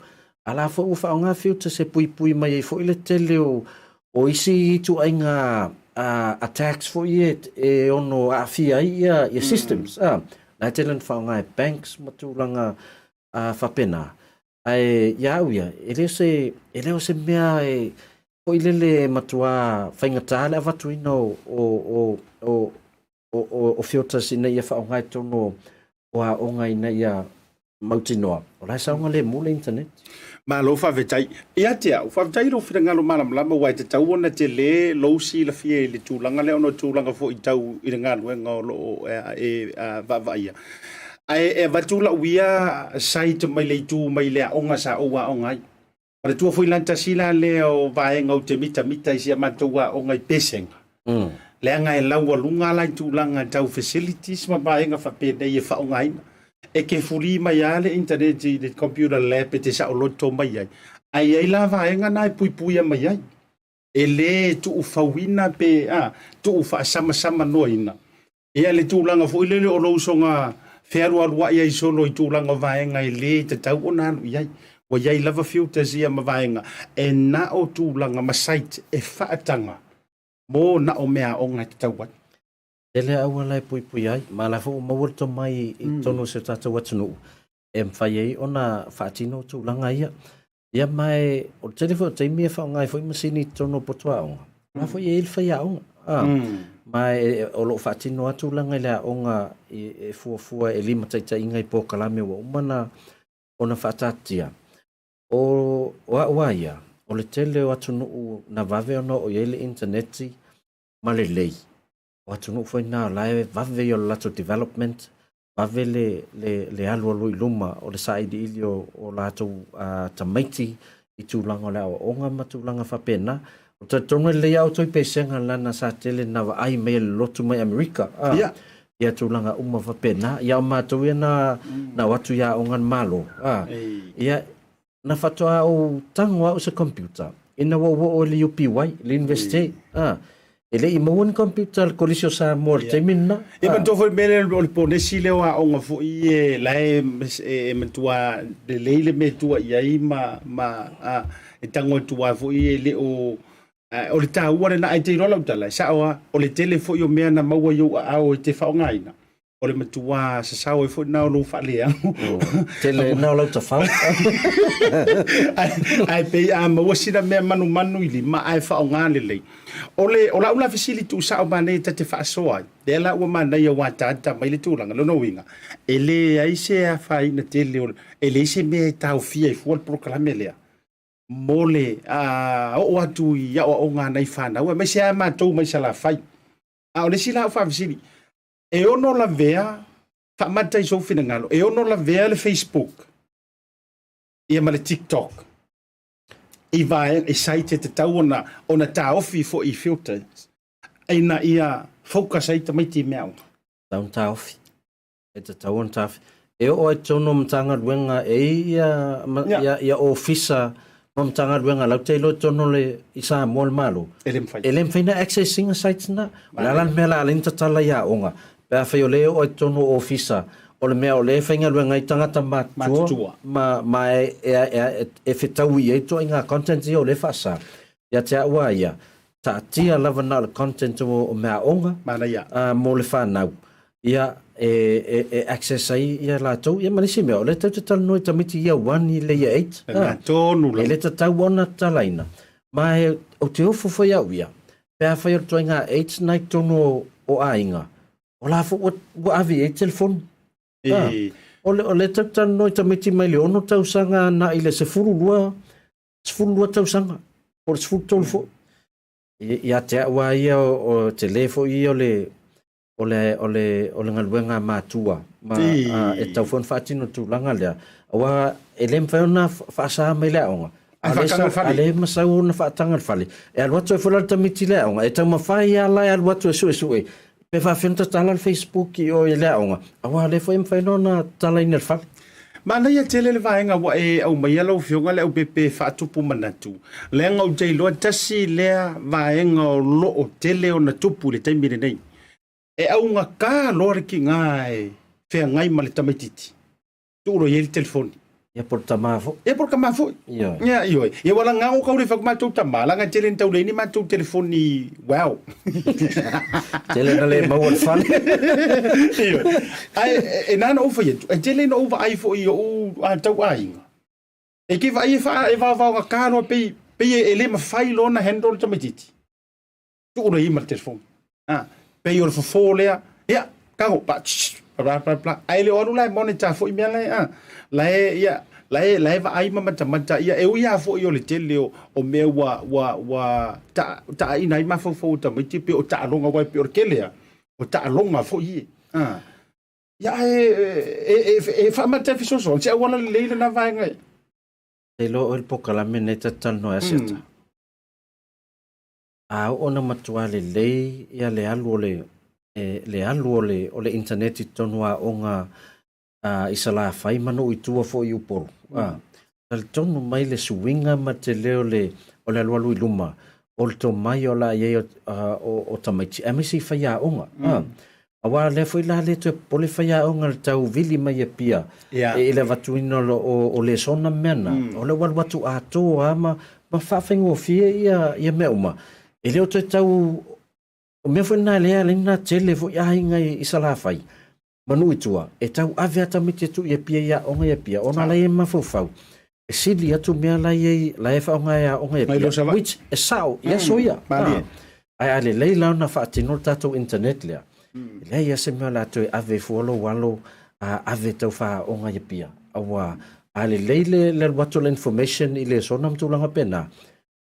a la foi ua faaaoga filters e puipui mai ai foi le tele o, o isi ituaiga attacks foi ia e ono aafia ai ia, ia systems. Mm. Ah, la e tele ona faaaoga e banks ma tulaga faapena. Ae ia au ia, e le o se, e le o se mea e foi lele e matua faigata le avatuina o, o, o, o, o, o, o filters ina ia faaaoga i totonu o, o aoga ina ia mautinoa, o la e saogalemu le internet. Malo faafetai. Ia te au, faafetai i lou finagalo malamalama aua e tatau ona tele lou silafia i le tulaga lea ona o tulaga foi tau i le galuega o lo o e vaavaaia. Ae e avatu lau ia site mai le itu mai le aoga sa ou aoga ai. Manatua foi la tasi la lea o vaega ou te mitamita i si a matou aoga i Pesega. Mm. Leaga e laualuga la i tulaga tau facilities ma vaega faapenei e faaaogaina. E ke fuli mai lava le internet i le computer lab e te saoloto mai ai. Ae i ai la vaega na e puipuia mai ai. E le tuufauina pe a, tuufaasamasama-noaina. Ia le tulaga foi lele o lou soga fealualuai ai solo i tulaga o vaega e le tatau ona alu i ai. Ua i ai lava filters ia ma vaega e na o tulaga ma site e faataga mo na o meaaoga e tatau ai. Tele auala e puipui ai, ma o la foi ua maua le tomai i totonu o si o tatou atunuu e mafai ai ona faatino tulaga ia. Ia ma e, o le tele foi o taimi e faaaoga ai foi masini i totonu o potu aoga, o la foi e i ai le faiaoga. A, mm. Ma e, o lo o faatino lava tulaga i le aoga i, e fuafua e limataitaiina i polokalame ua uma na, ona faataatitia. O, o au lava ia, o le tele o atunuu na vave ona oo i ai le initaneti ma lelei, o atunuu foi na o la e vave ia o le latou development, vave le, le, le alualu i luma o le sailiili o, o latou uh, tamaiti i tulaga o le aoaoga ma tulaga faapena. O talitonu e lelei a outou i pesega lana sa tele na vaai mai e le lotu mai Amerika. Ah, yeah. Ia tulaga uma faapena. Ia o matou ia na, mm. na o atu i aoga le Malo. Ah, ia, na faatoa ou tago au i se computer ina ua ou oo i le UPY, le university. Ah, e le i maua ni computer a le Kolisi o Samoa i le taimi lena. Ia manatua foi le mea lea o le ponesi lea o aoga foi e la e e matua lelei le mea e tua i ai ma ma a e tago atu lava foi e le o o le taua lena ae te iloa lau tala e sao lava o le tele foi o mea na maua i ou aao e te faaaogaina O le matua sasao ai foi lena o lou faaleago. Tele lena o lau tafau. Ae pei a maua sina mea manumanu i lima ae faaaoga lelei. O le o lau la fesili tuusao manaia ta te faasoa ai, lea la ua manaia ua ataata mai le tulaga, lona uiga, e leai se afaina tele o, e leai se mea e taofia ai fua le polokalame lea mo le oo atu i aoaoga a nai fanau, aemaise lava matou mai Salafai. A o le isi la au faafesili, E ono lavea, faamata i sou finagalo, e ono lavea le Facebook ia ma le TikTok i vaega, i site e tatau ona, ona taofi foi i filters ina ia focus ai tamaiti i meaaoga. Tatau ona taofi. E tatau ona taofi. E oo ai totonu o Matagaluega e i ia, ma, yeah. ia, ia ofisa ma Matagaluega lau te iloa i totonu o le, i Samoa le Malo. E le mafai. E le mafai na access ina sites na. O le a la le mea la ala ai na tatala i aoga. Pe afai o lea e oo ai i totonu o ofisa, o le mea o lea e faigaluega ai tagata matutua, ma, ma e, e, e, e fetaui i ai ituaiga content ia o lea e faasa. Ia te au a ia, taatia lava na o le content o, o meaaoga Manaia. uh, mo le whanau. Ia, e, e, e access ai ia latou. Ia ma nisi mea, o lea tau te talanoa i tamaiti year 1 i le year 8. Lena tonu lava. E le tatau ona tatalaina. Ma e, ou te ofo foi au ia, pe afai o le ituaiga 8 na i totonu o, o aiga, o la foi ua, ua ave i ai telefoni. Ah, o le, o lea tau te talanoa i tamaiti mai le 6 tausaga na i le 12, 12 tausaga, po o le 13 foi. Ia te au lava ia, o tele foi ia o le, o le, o le, o le galuega a matua, ma a, e tatau foi ona faatino le tulaga lea, aua e le mafai ona faasa mai le aoga, a o lea sau, a lea masau ona faataga i le fale, e alu atu ai foi la le tamaiti i le aoga, e taumafai lava la e alu atu e suesue, pe faafefea ona tatala le Facebook i o i le aoga, aua o lea foi e mafai ona tatalaina i le fale. Manaia tele le vaega ua e aumaia lau Afioga le aupepe faatupu manatu, leaga ou te iloa tasi lea vaega o lo o tele ona tupu i le taimi lenei. E augata loa le tiga e feagai ma le tamaitiiti, tuu loa i ai le telefoni. Ia po o le tama foi. Ia po o le tama foi. Ioe. Ia, ioe. Ia ua laga o tau le fai atu matou tama, laga e tele ina tau leai ni matou telefoni wow. Tele na le maua i le fale. Ioe. Ae e na ona ou fai atu, e tele ina ou vaai foi i ou tau aiga. E te vaai e, wha, e vaovaogata loa pei, pei e, e le mafai loa ona handle le tamaitiiti. Tuu loa i ai ma le telefoni. Ah, pei o le fofo lea, ia, tago, pa, tsh, bla, bla, bla. Ae le o alu la e monitor foi mea la e, ah, la e, ia, la e, la e vaai ma matamata, ia, e ui lava foi o le tele o, o mea ua, ua, ua ta, taaina ai mafaufau o tamaiti, pei o taaloga, aua e pei o le tele lava, o taaloga foi ia. Ah. Ia, ae, e, e, e, e faamata e fesoasoani, se auala lelei lena vaega e. Te iloa oe le polokalame lenei ta te talanoa ai Asiata. A oo ina matua lelei ia le alu o le le alu o le o le internet i totonu o aoga i Salafai ma nuu i tua foi i Upolu, a, talitonu mai le suiga ma le tele o le o le alualu i luma o le tomai o le a i ai o o tamaiti aemaise i faiaoga, a. Aua lea foi la le toe popole faiaoga i le tau vili mai e Apia i le avatuina o lesona ma mea na. O lea ua alu atu atoa lava ma ma faafaigofie ia ia mea uma. E le o toe tau, o mea foi na lea e ala ai ona tele foi aiga i Salafai ma nuu i tua, e tau ave lava tamaiti e tuu i Apia i aoga i Apia ona la e i ai mafaufau e sili atu mea la e i ai, la e faaaoga e aoga i Apia, which e sao i aso ia. Ae a lelei la ona faatino le tatou internet lea, e leai lava se mea o le a toe ave ai fua lou alo a ave tau faaaoga i Apia. Aua a lelei le le alu atu o le information i le sona ma tulaga faapena,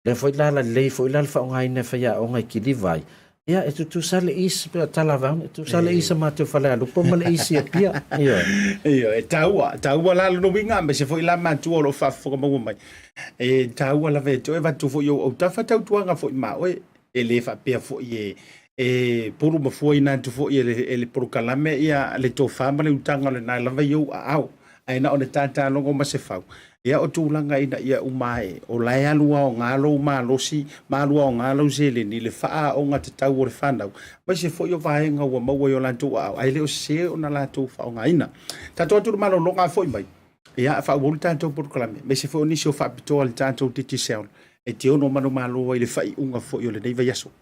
lea foi la lelei foi la le faaaogaina e faiaoga e kiliva ai, ia e tutusa le is pe o tala vaeane, e tutusa le is a matou Falealupo ma le is i Apia. Ioe. Ioe, e taua, taua la lona uiga aemaise foi la matua o lo o faafofoga maua mai. E taua lava e toe avatu foi i ou autafa tautuaga foi ma oe, e le faapea foi e e pulu ma fuaina atu foi e le, e le polokalame ia le tofa ma le utaga o lena lava i ou aao, ae na o le tatalogo ma se fau. Ia o tulaga ina ia uma ae, o la e alu aoga lou malosi ma alu aoga lau seleni i le faaaoga tatau o le fanau, aemaise foi o vaega ua maua i o latou aao, ae le o sese ona latou faaaogaina. Tatou atu i le malologa a foi mai. Ia, faaauau le tatou polokalame, aemaise foi o nisi o faapitoa a le tatou Digicel e te ono manumalo ai i le faaiuga foi o lenei vaiaso.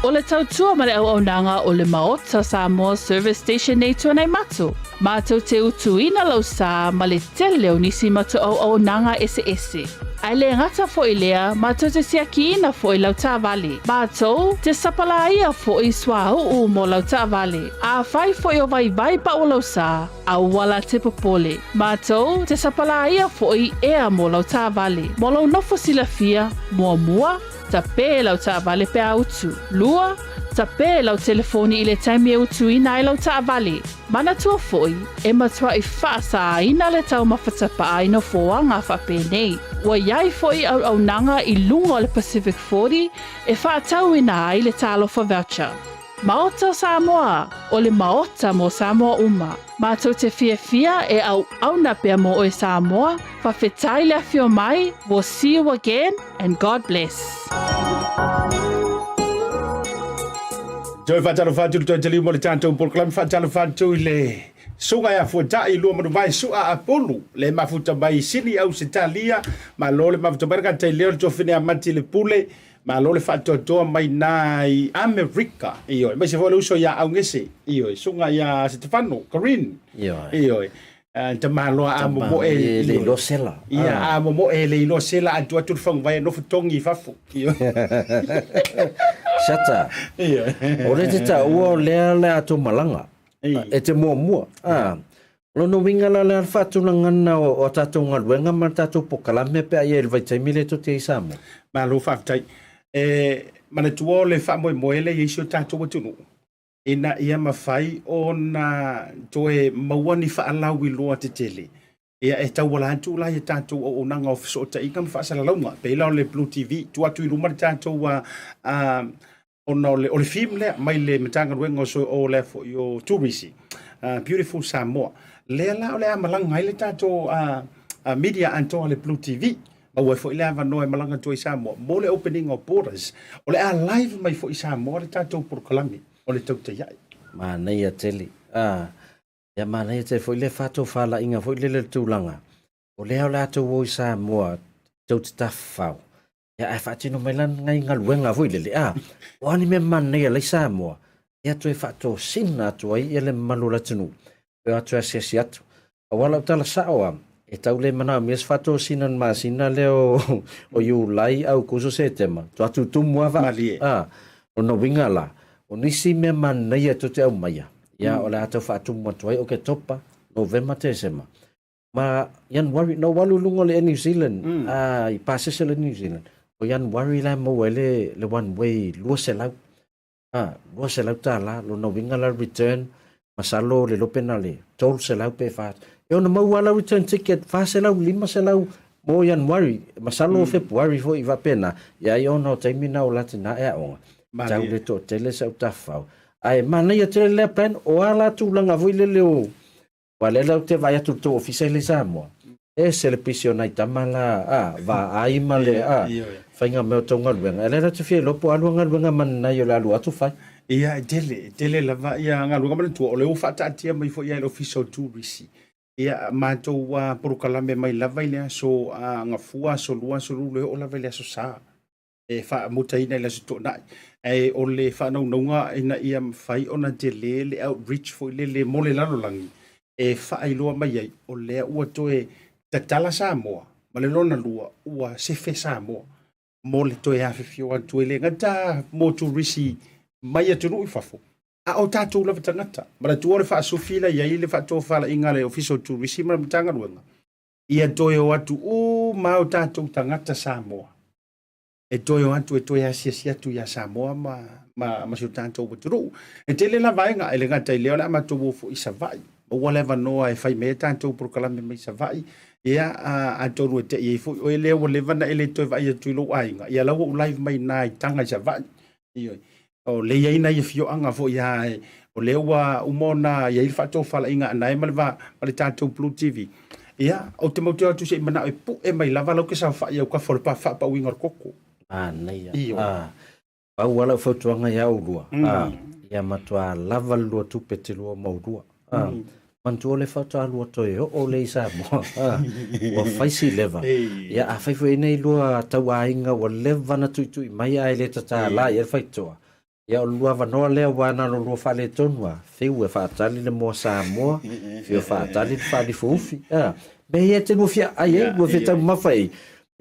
O le tautua ma le auaunaga o le Maota Samoa Service Station nei Tuanaimato, mātou te utuina lau sā ma le tele o nisi matou auaunaga eseese. Ae le gata foi lea, mātou te siakiina foi lau taavale. Mātou te sapalāia foi suauu mo lau taavale. Afai foi o vaivai pau lau sā, aua la te popole. Mātou te sapalāia foi ea mo lau taavale. Mo lou nofo silafia, muamua, Tapē lau taavale pe a utu. 2, Tapē lau telefoni i le taimi e utuina ai lau taavale. Manatua foi, e matuai faasāina le taumafa tapaa i nofoaga faapenei. Ua i ai foi auaunaga i luga o le Pacific 40 e faatauina ai le Talofa Voucher. Maota o Samoa, o le Maota mo Samoa uma. Matou te fiafia e auauna pea mo oe Samoa, fawhetai le afio mai, we'll see you again and God bless. Toe faatalofa atu i le toe taliu mo le tatou polokalame faatalofa atu i le suga ia Fuatai lua manuvae sua Apulu le mafuta mai Sini Ausetalia malo le mafuta mai le gata i leo le tofine amati le pule Malo le faatoatoa mai na i Amerika. Ioe, aemaise foi le uso ia Augese. Ioe, suga ia Setefano, Corinne. Ioe. Ioe. Uh, tamaloa a momoe e le iloa sela. Ia, a momoe e le iloa sela a atu atu le faguvai e nofo togi i fafo. Ioe. Siata. Ioe. O le te taua o lea le a tou malaga. E te muamua. Ah. O lona uiga la o le a le faatulagana o a tatou galuega ma le tatou pokalame pe a i ai i le vaitaimi lea tou te i ai i Samoa? Malo faafetai. E manatua o le faamoemoe lea i ai si o tatou atunuu ina ia mafai ona toe maua ni faalauiloa tetele ia e tauala atu la i a tatou auaunaga o fesootaiga ma faasalalauga, pei la o le Blue TV, tuu atu i luma le tatou ona o le, o le theme lea mai le Matagaluega o, so, o lea foi o Turisi, Beautiful Samoa. Lea la o le a malaga ai le tatou media atoa le Blue TV. Maua ai foi le avanoa e malaga atu ai Samoa mo le opening of borders. O le a live mai foi i Samoa le tatou polokalame o le Tautai Ae. Manaia tele. Ah, ia manaia tele foi le faatofalaiga foi lele le tulaga. O lea o le a tou o i Samoa tou te tafafao. Ia, ae faatino mai la nai galuega foi lele, a, o a ni mea manaia lai Samoa, ia toe faatosina atu ai ia le mamalu o le atunuu, e o atu e asiasi atu. Aua lau tala sao a, e tau le manaomia se faatosina i le masina lea o, o Iulai, Aukuso, Setema, toa tutumu lava. Malie. A, lona uiga la, o nisi mea manaia tou te aumaia, ia o le a tau faatumu atu ai Oketopa, Novema, Tesema, Ma Ianuari, na ou alu i luga o le Air New Zealand, mm. uh, i pasese le New Zealand. O Ianuari la e maua ai le, le one way 200. Ah, 200 tālā, lona uiga la return, masalo le lope na le 300 pe wha. E ona maua la return ticket 400, 500 mo Ianuari, masalo mm. Februari foi i wapena. Ia i ona o taimi na o lati na e aonga. Tau le toatele sa utawhau. Ae manaia tele lea plan, o a la tūlanga foi lele o Aua lea la ou te vaai atu i le tou ofisa i le Samoa, e ese le pisi o nai tama la, a, vaai ma le, a, faiga mea o tou galuega. E lea la ou te fia iloa po o alu a galuega ma nai o le alu atu fai. Ia, e tele, e tele lava ia galuega. Manatua, o lea ua faataatia mai foi ia e le Ofisa o Turisi ia matou polokalame mai lava i le aso Gafua, aso Lua, aso Lulu e oo lava i le aso Sa. e faamutaina i le Aso Toonai. Ae o le faanaunauga ina ia mafai ona tele le outreach foi lele mo le lalolagi e faailoa mai ai, o lea ua toe tatala Samoa, ma le lona lua, ua sefe Samoa mo le toe afifio atu e le gata mo turisi mai atunuu i fafo, a o tatou lava tagata. Manatua o le faasufi la i ai le faatofalaiga a le Ofisa o Turisi ma le Matagaluega, ia toe o atu uma o tatou tagata Samoa e toe o atu e toe asiasi atu iā Samoa ma, ma, ma si o tatou atunuu. E tele la vaega, e le gata i lea o le a matou o foi i Savaii. Maua le avanoa e fai mai ai tatou polokalame mai Savaii. Ia, a, atonu e tei ai foi oe lea ua leva na e le toe vaai atu i lou aiga. Ia la ua ou live mai na i Taga i Savaii. Ioe. O lea e i ai nai afioaga foi a o lea ua uma ona i ai le faatofalaiga a nae ma le va ma le tatou Blue TV. Ia, ou te mautinoa atu se i manao e pue mai lava lau ke saofai i autafa o le faapauina o le koko. Manaia. Ioe. Ah, pau lava lau fautuaga ia oulua, ah, ia matua lava le lua tupe te lua ma oulua. Ah, manatua le faatoa lua toe oo lea i Samoa. Ah, ua fai si leva. Ia, afai foi nei lua tauaiga ua leva na tuitui mai ae le tatala i ai le faitotoa, ia o le lua avanoa lea aua na o le lua faaletonu lava, fiu e faatali le moa Samoa, fiu e faatali le faalifoufi. Ah, mea ia e te lua fia ai ai, lua fia taumamafa ai.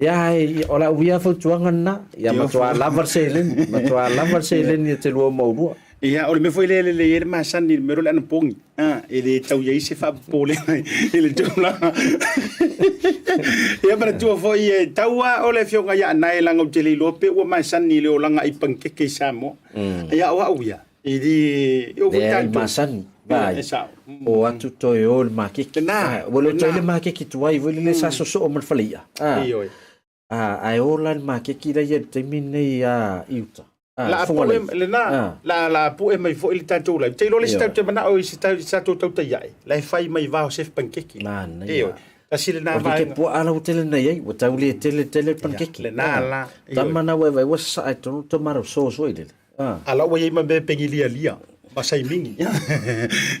Ia, ae o lau ia fautuaga lena, ia matua lava le seleni, matua lava le seleni e te lua ma oulua. Ia, o le mea foi lea e lelei ai le masani i le mea lea o le anapogi. Ah, e le tau i ai se faapopolega i le tulaga. Ia, manatua foi e tau lava o le afioga ia Anae leaga ou te le iloa pe ua masani i le olaga ai panikeke i Samoa. Ia, o au ia, e le... E oo foi Leai, tatou. masani, vaai. E sao. O atu toe o i le makeki. Lena, Ah, ua le o toe lena. le makeki tuai foi lele sa sosoo ma le fale i'a. Ah, Ioe. ah, ae o la i le makeki la ia i le taimi lenei a i uta. Ah, La Fofoga pue, Lei. lena, Ah. la, la pue mai foi le tatou live. Te iloa le isi Ioe. tatou te manao i se tau- se tatou tautai ae, la e fai mai vao se pankeki. Manaia. Ioe. Tasi lena O le keke vaega. puaa la ua tele nei ai, ua tau le tele tele le pankeki. Lena Ah. la. Ioe. Tama na ua e vai ua sasaa i totonu tomato sauce foi lele. Ah. A la ua i ai ma mea pegilialia ma saimingi.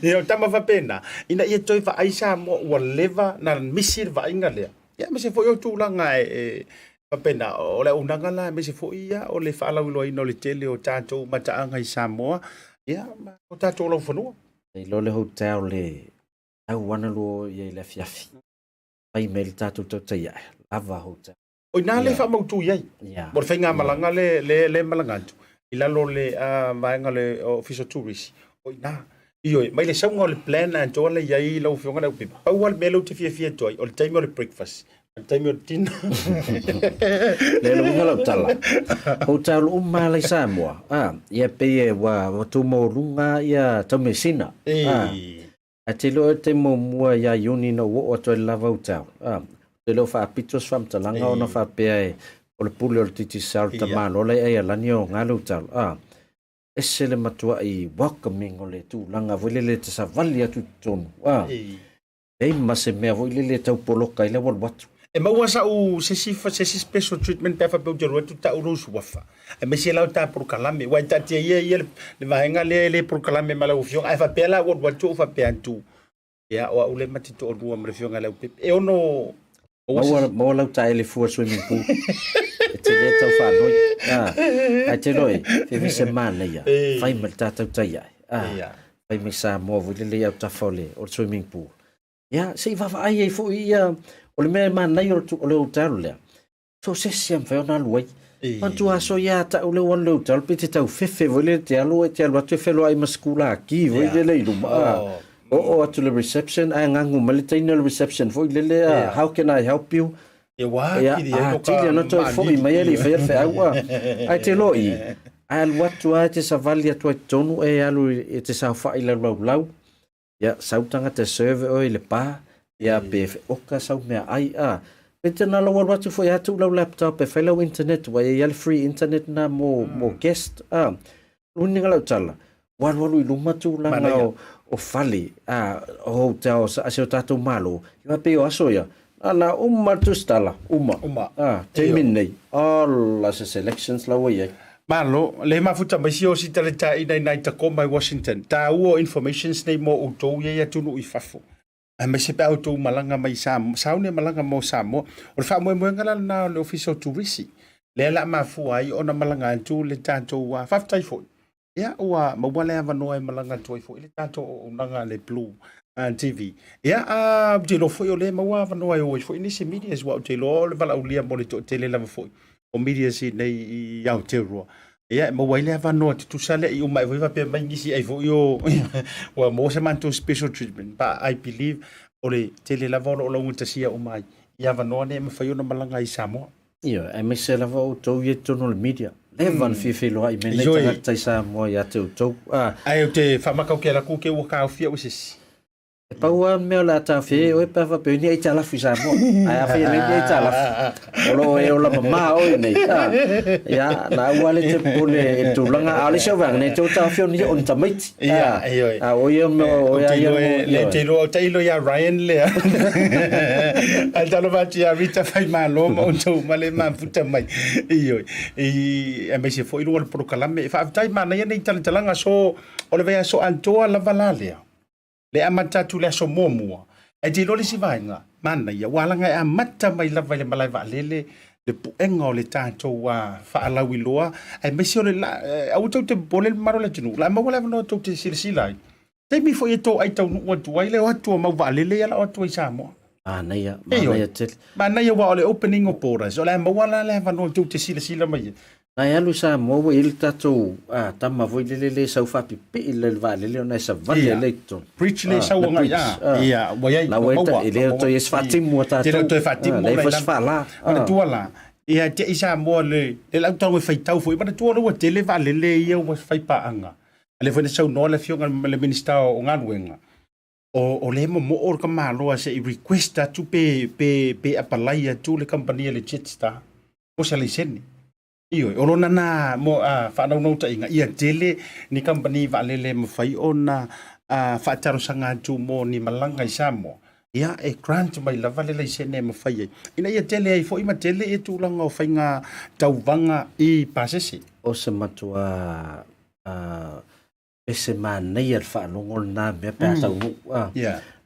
Ia, o tama faapena, ina ia toe vaai Samoa ua leva na misi le vaaiga lea. Ia, aemaise foi o tulaga e, e faapena, o le auaunaga la, aemaise foi ia o le faalauiloaina o le tele o tatou mataaga i Samoa, ia, ma o tatou laufanua. Iloa le hotel le tau ana lua i ai i le afiafi. Fai mai le tatou tautai ae, lava hotel. O ina le faamautu i ai. Mo le faigamalaga le, le, le malaga atu i lalo o le uh, vaega o le Ofisa o Turisi, o ina. Ioe, mai le sauga o le plan atoa le i ai lau Afioga le Aupepa. Pau lava le mea lea ou te fiafia atu ai, o le taimi o le breakfast, o le taimi o le dinner. Le le uiga lau tala. Hotel uma la i Samoa. Ah, ia pei e ua, ua tumaualuga ia taumeasina. Ah, Ae te iloa te muamua ia Iuni na ou oo atu ai i le lava hotel. Ah, te le o faapito se faamatalaga ona faapea e o le pule o le Digicel le tamaloa la i Aialani e oga le hotel. Ah, ese le matuai welcoming o le tulaga foi lele e te savali atu i totonu. Ah, leai ma se mea foi lele e tau poloka ai le alu atu. E maua sa'u se isi se isi special treatment pe a faapea ou te alu atu ta'u lou suafa aemaise la o ta polokalame aua e taatia ia ia le vaega lea e le polokalame ma lau afioga ae faapea la ua alu atu ou faapea atu ia o a'u lea ma te toalua ma le afioga i le Leaupepe e ono Maua, maua lau taele fua swimming pool. E te le tau whānoi. Ah, ai te roi, whiwhi se manaia. Whai mai le tātou tai ai. Ah, whai mai Samoa vui lele au tafa o le, o le swimming pool. Ia, se i vaavaai ai foi ia, o le mea e manaia o le, o le hotel lea, so o se isi e mafai ona alu ai. Manatua aso ia ta'u lea ua alu i le hotel pe te tau fefe foi lele te alu e te alu atu e feloai ma sikulaki foi lele i luma. Ah, oo atu le reception ae gagu mai le teine o le reception foi lele, ah, how can I help you? Ia, ua atili ai toka atili ona toe foi mai e le i faia le feau, ah. Ae te loa i, ae alu atu lava e te savali atu ai i totonu e alu e te saofai i lau laulau, Ia, sau tagata e serve oe i le bar, ia pe oka sau mea ai, a. Pe te na lau alu atu foi a tuu lau laptop e fai lau internet, ua i ai le free internet na mo, mo guest, a. Luni lau tala, ua alualu i luma tulaga o, o fale, a, o hotel a si o tatou Malo, ia pei o aso ia, na na uma le tusitala, uma. Uma. A, taimi lenei, ola se selections la ua i ai. Malo, le mafuta mai si o si taleta ina ina i Tacoma i Washington. Tāua o informations nei mo outou ia i atunuu i fafo. Aemaise pe a outou malaga mai i Samoa, sauni e malaga mo Samoa. O le faamoemoega la lena o le Ofisa o Turisi. Lea la mafua ai ona malaga atu le tatou faafetai foi. Ia ua maua le avanoa e malaga atu ai foi le tatou auaunaga a le Blue TV. Ia ou te iloa foi o lea e maua avanoa e o ai foi nisi medias, aua ou te iloa o le valaaulia mo le toatele lava foi o medias i inei i Aotearoa. Ia e maua ai le avanoa tutusa lea i uma ai foi faapea mai nisi ai foi o ua maua se matou special treatment. But I believe o le tele lava o lo o laugatasia uma ai i avanoa nei e mafai ona malaga ai i Samoa. Ioe, aemaise lava outou ia i totonu o le media. Leva ona fia feiloai mai nei tagata i Samoa ia te outou. Ah. Ae ou te faamaka ou te alu atu ke ua taofia au e se isi. E pau lava le mea o le a taofia ai oe pe a faapea ni aitalafu i Samoa. Ae afai e leai ni aitalafu, o lo o e ola mama oe nei. Ah. Ia, na aua le te popole i le tulaga, a o le isi au vaega, nei te o taofia o ni, o ni tamaiti. Ia, ioe. A o ia mea, o ia ia mo, Le te iloa, o tailo ia Ryan lea. Ae talofa atu ia Rita Faimalo ma outou ma le mafuta mai. Ioe. I, aemaise foi luga o le polokalame. E faafetai manaia nei talatalaga so o le vaiaso atoa lava la lea. Le amata atu i le aso muamua. Ae te iloa le isi vaega, manaia, ua alaga e amata mai lava i le malae vaalele le puega o le tatou faalauiloa, aemaise o le la, aua tou te popole le mamalu o le atunuu, la maua le avanoa tou te silasila ai. Taimi foi e toai taunuu atu ai le o atu o mau vaalele ia la o atu ai i Samoa. Manaia, manaia tele. Manaia aua o le opening o borders, o le a maua la le avanoa tou te silasila mai ai. Na e alu i Samoa ua i ai le tatou tama foi lele le sau faapipii le vaalele ona e savali ai lea i totonu. Bridge le sau agai a. Ia, ua i ai. La ua e le o toe i ai se faatimu a tatou. Te le o toe faatimu. Leai foi se faala. Manatua la, ia te i Samoa le le lau tau e faitau foi, manatua la ua tele vaalele ia ua fai paaga. A lea foi na saunoa le afioga i le Minisita o Galuega, o lea e momoo le tamaloa se i request atu pe pe pe apalai atu le kamupani a le Jetstar mo se laisene. Ioe, o lona na mo a faanaunautaiga ia tele ni kamupani vaalele e mafai ona faatalosaga atu mo ni malaga i Samoa, ia e grant mai lava le laisene e mafai ai, ina ia tele ai foi ma tele ia tulaga o faiga tauvaga i pasese. O se matua ese manaia le faalogo lena mea pe a taunuu.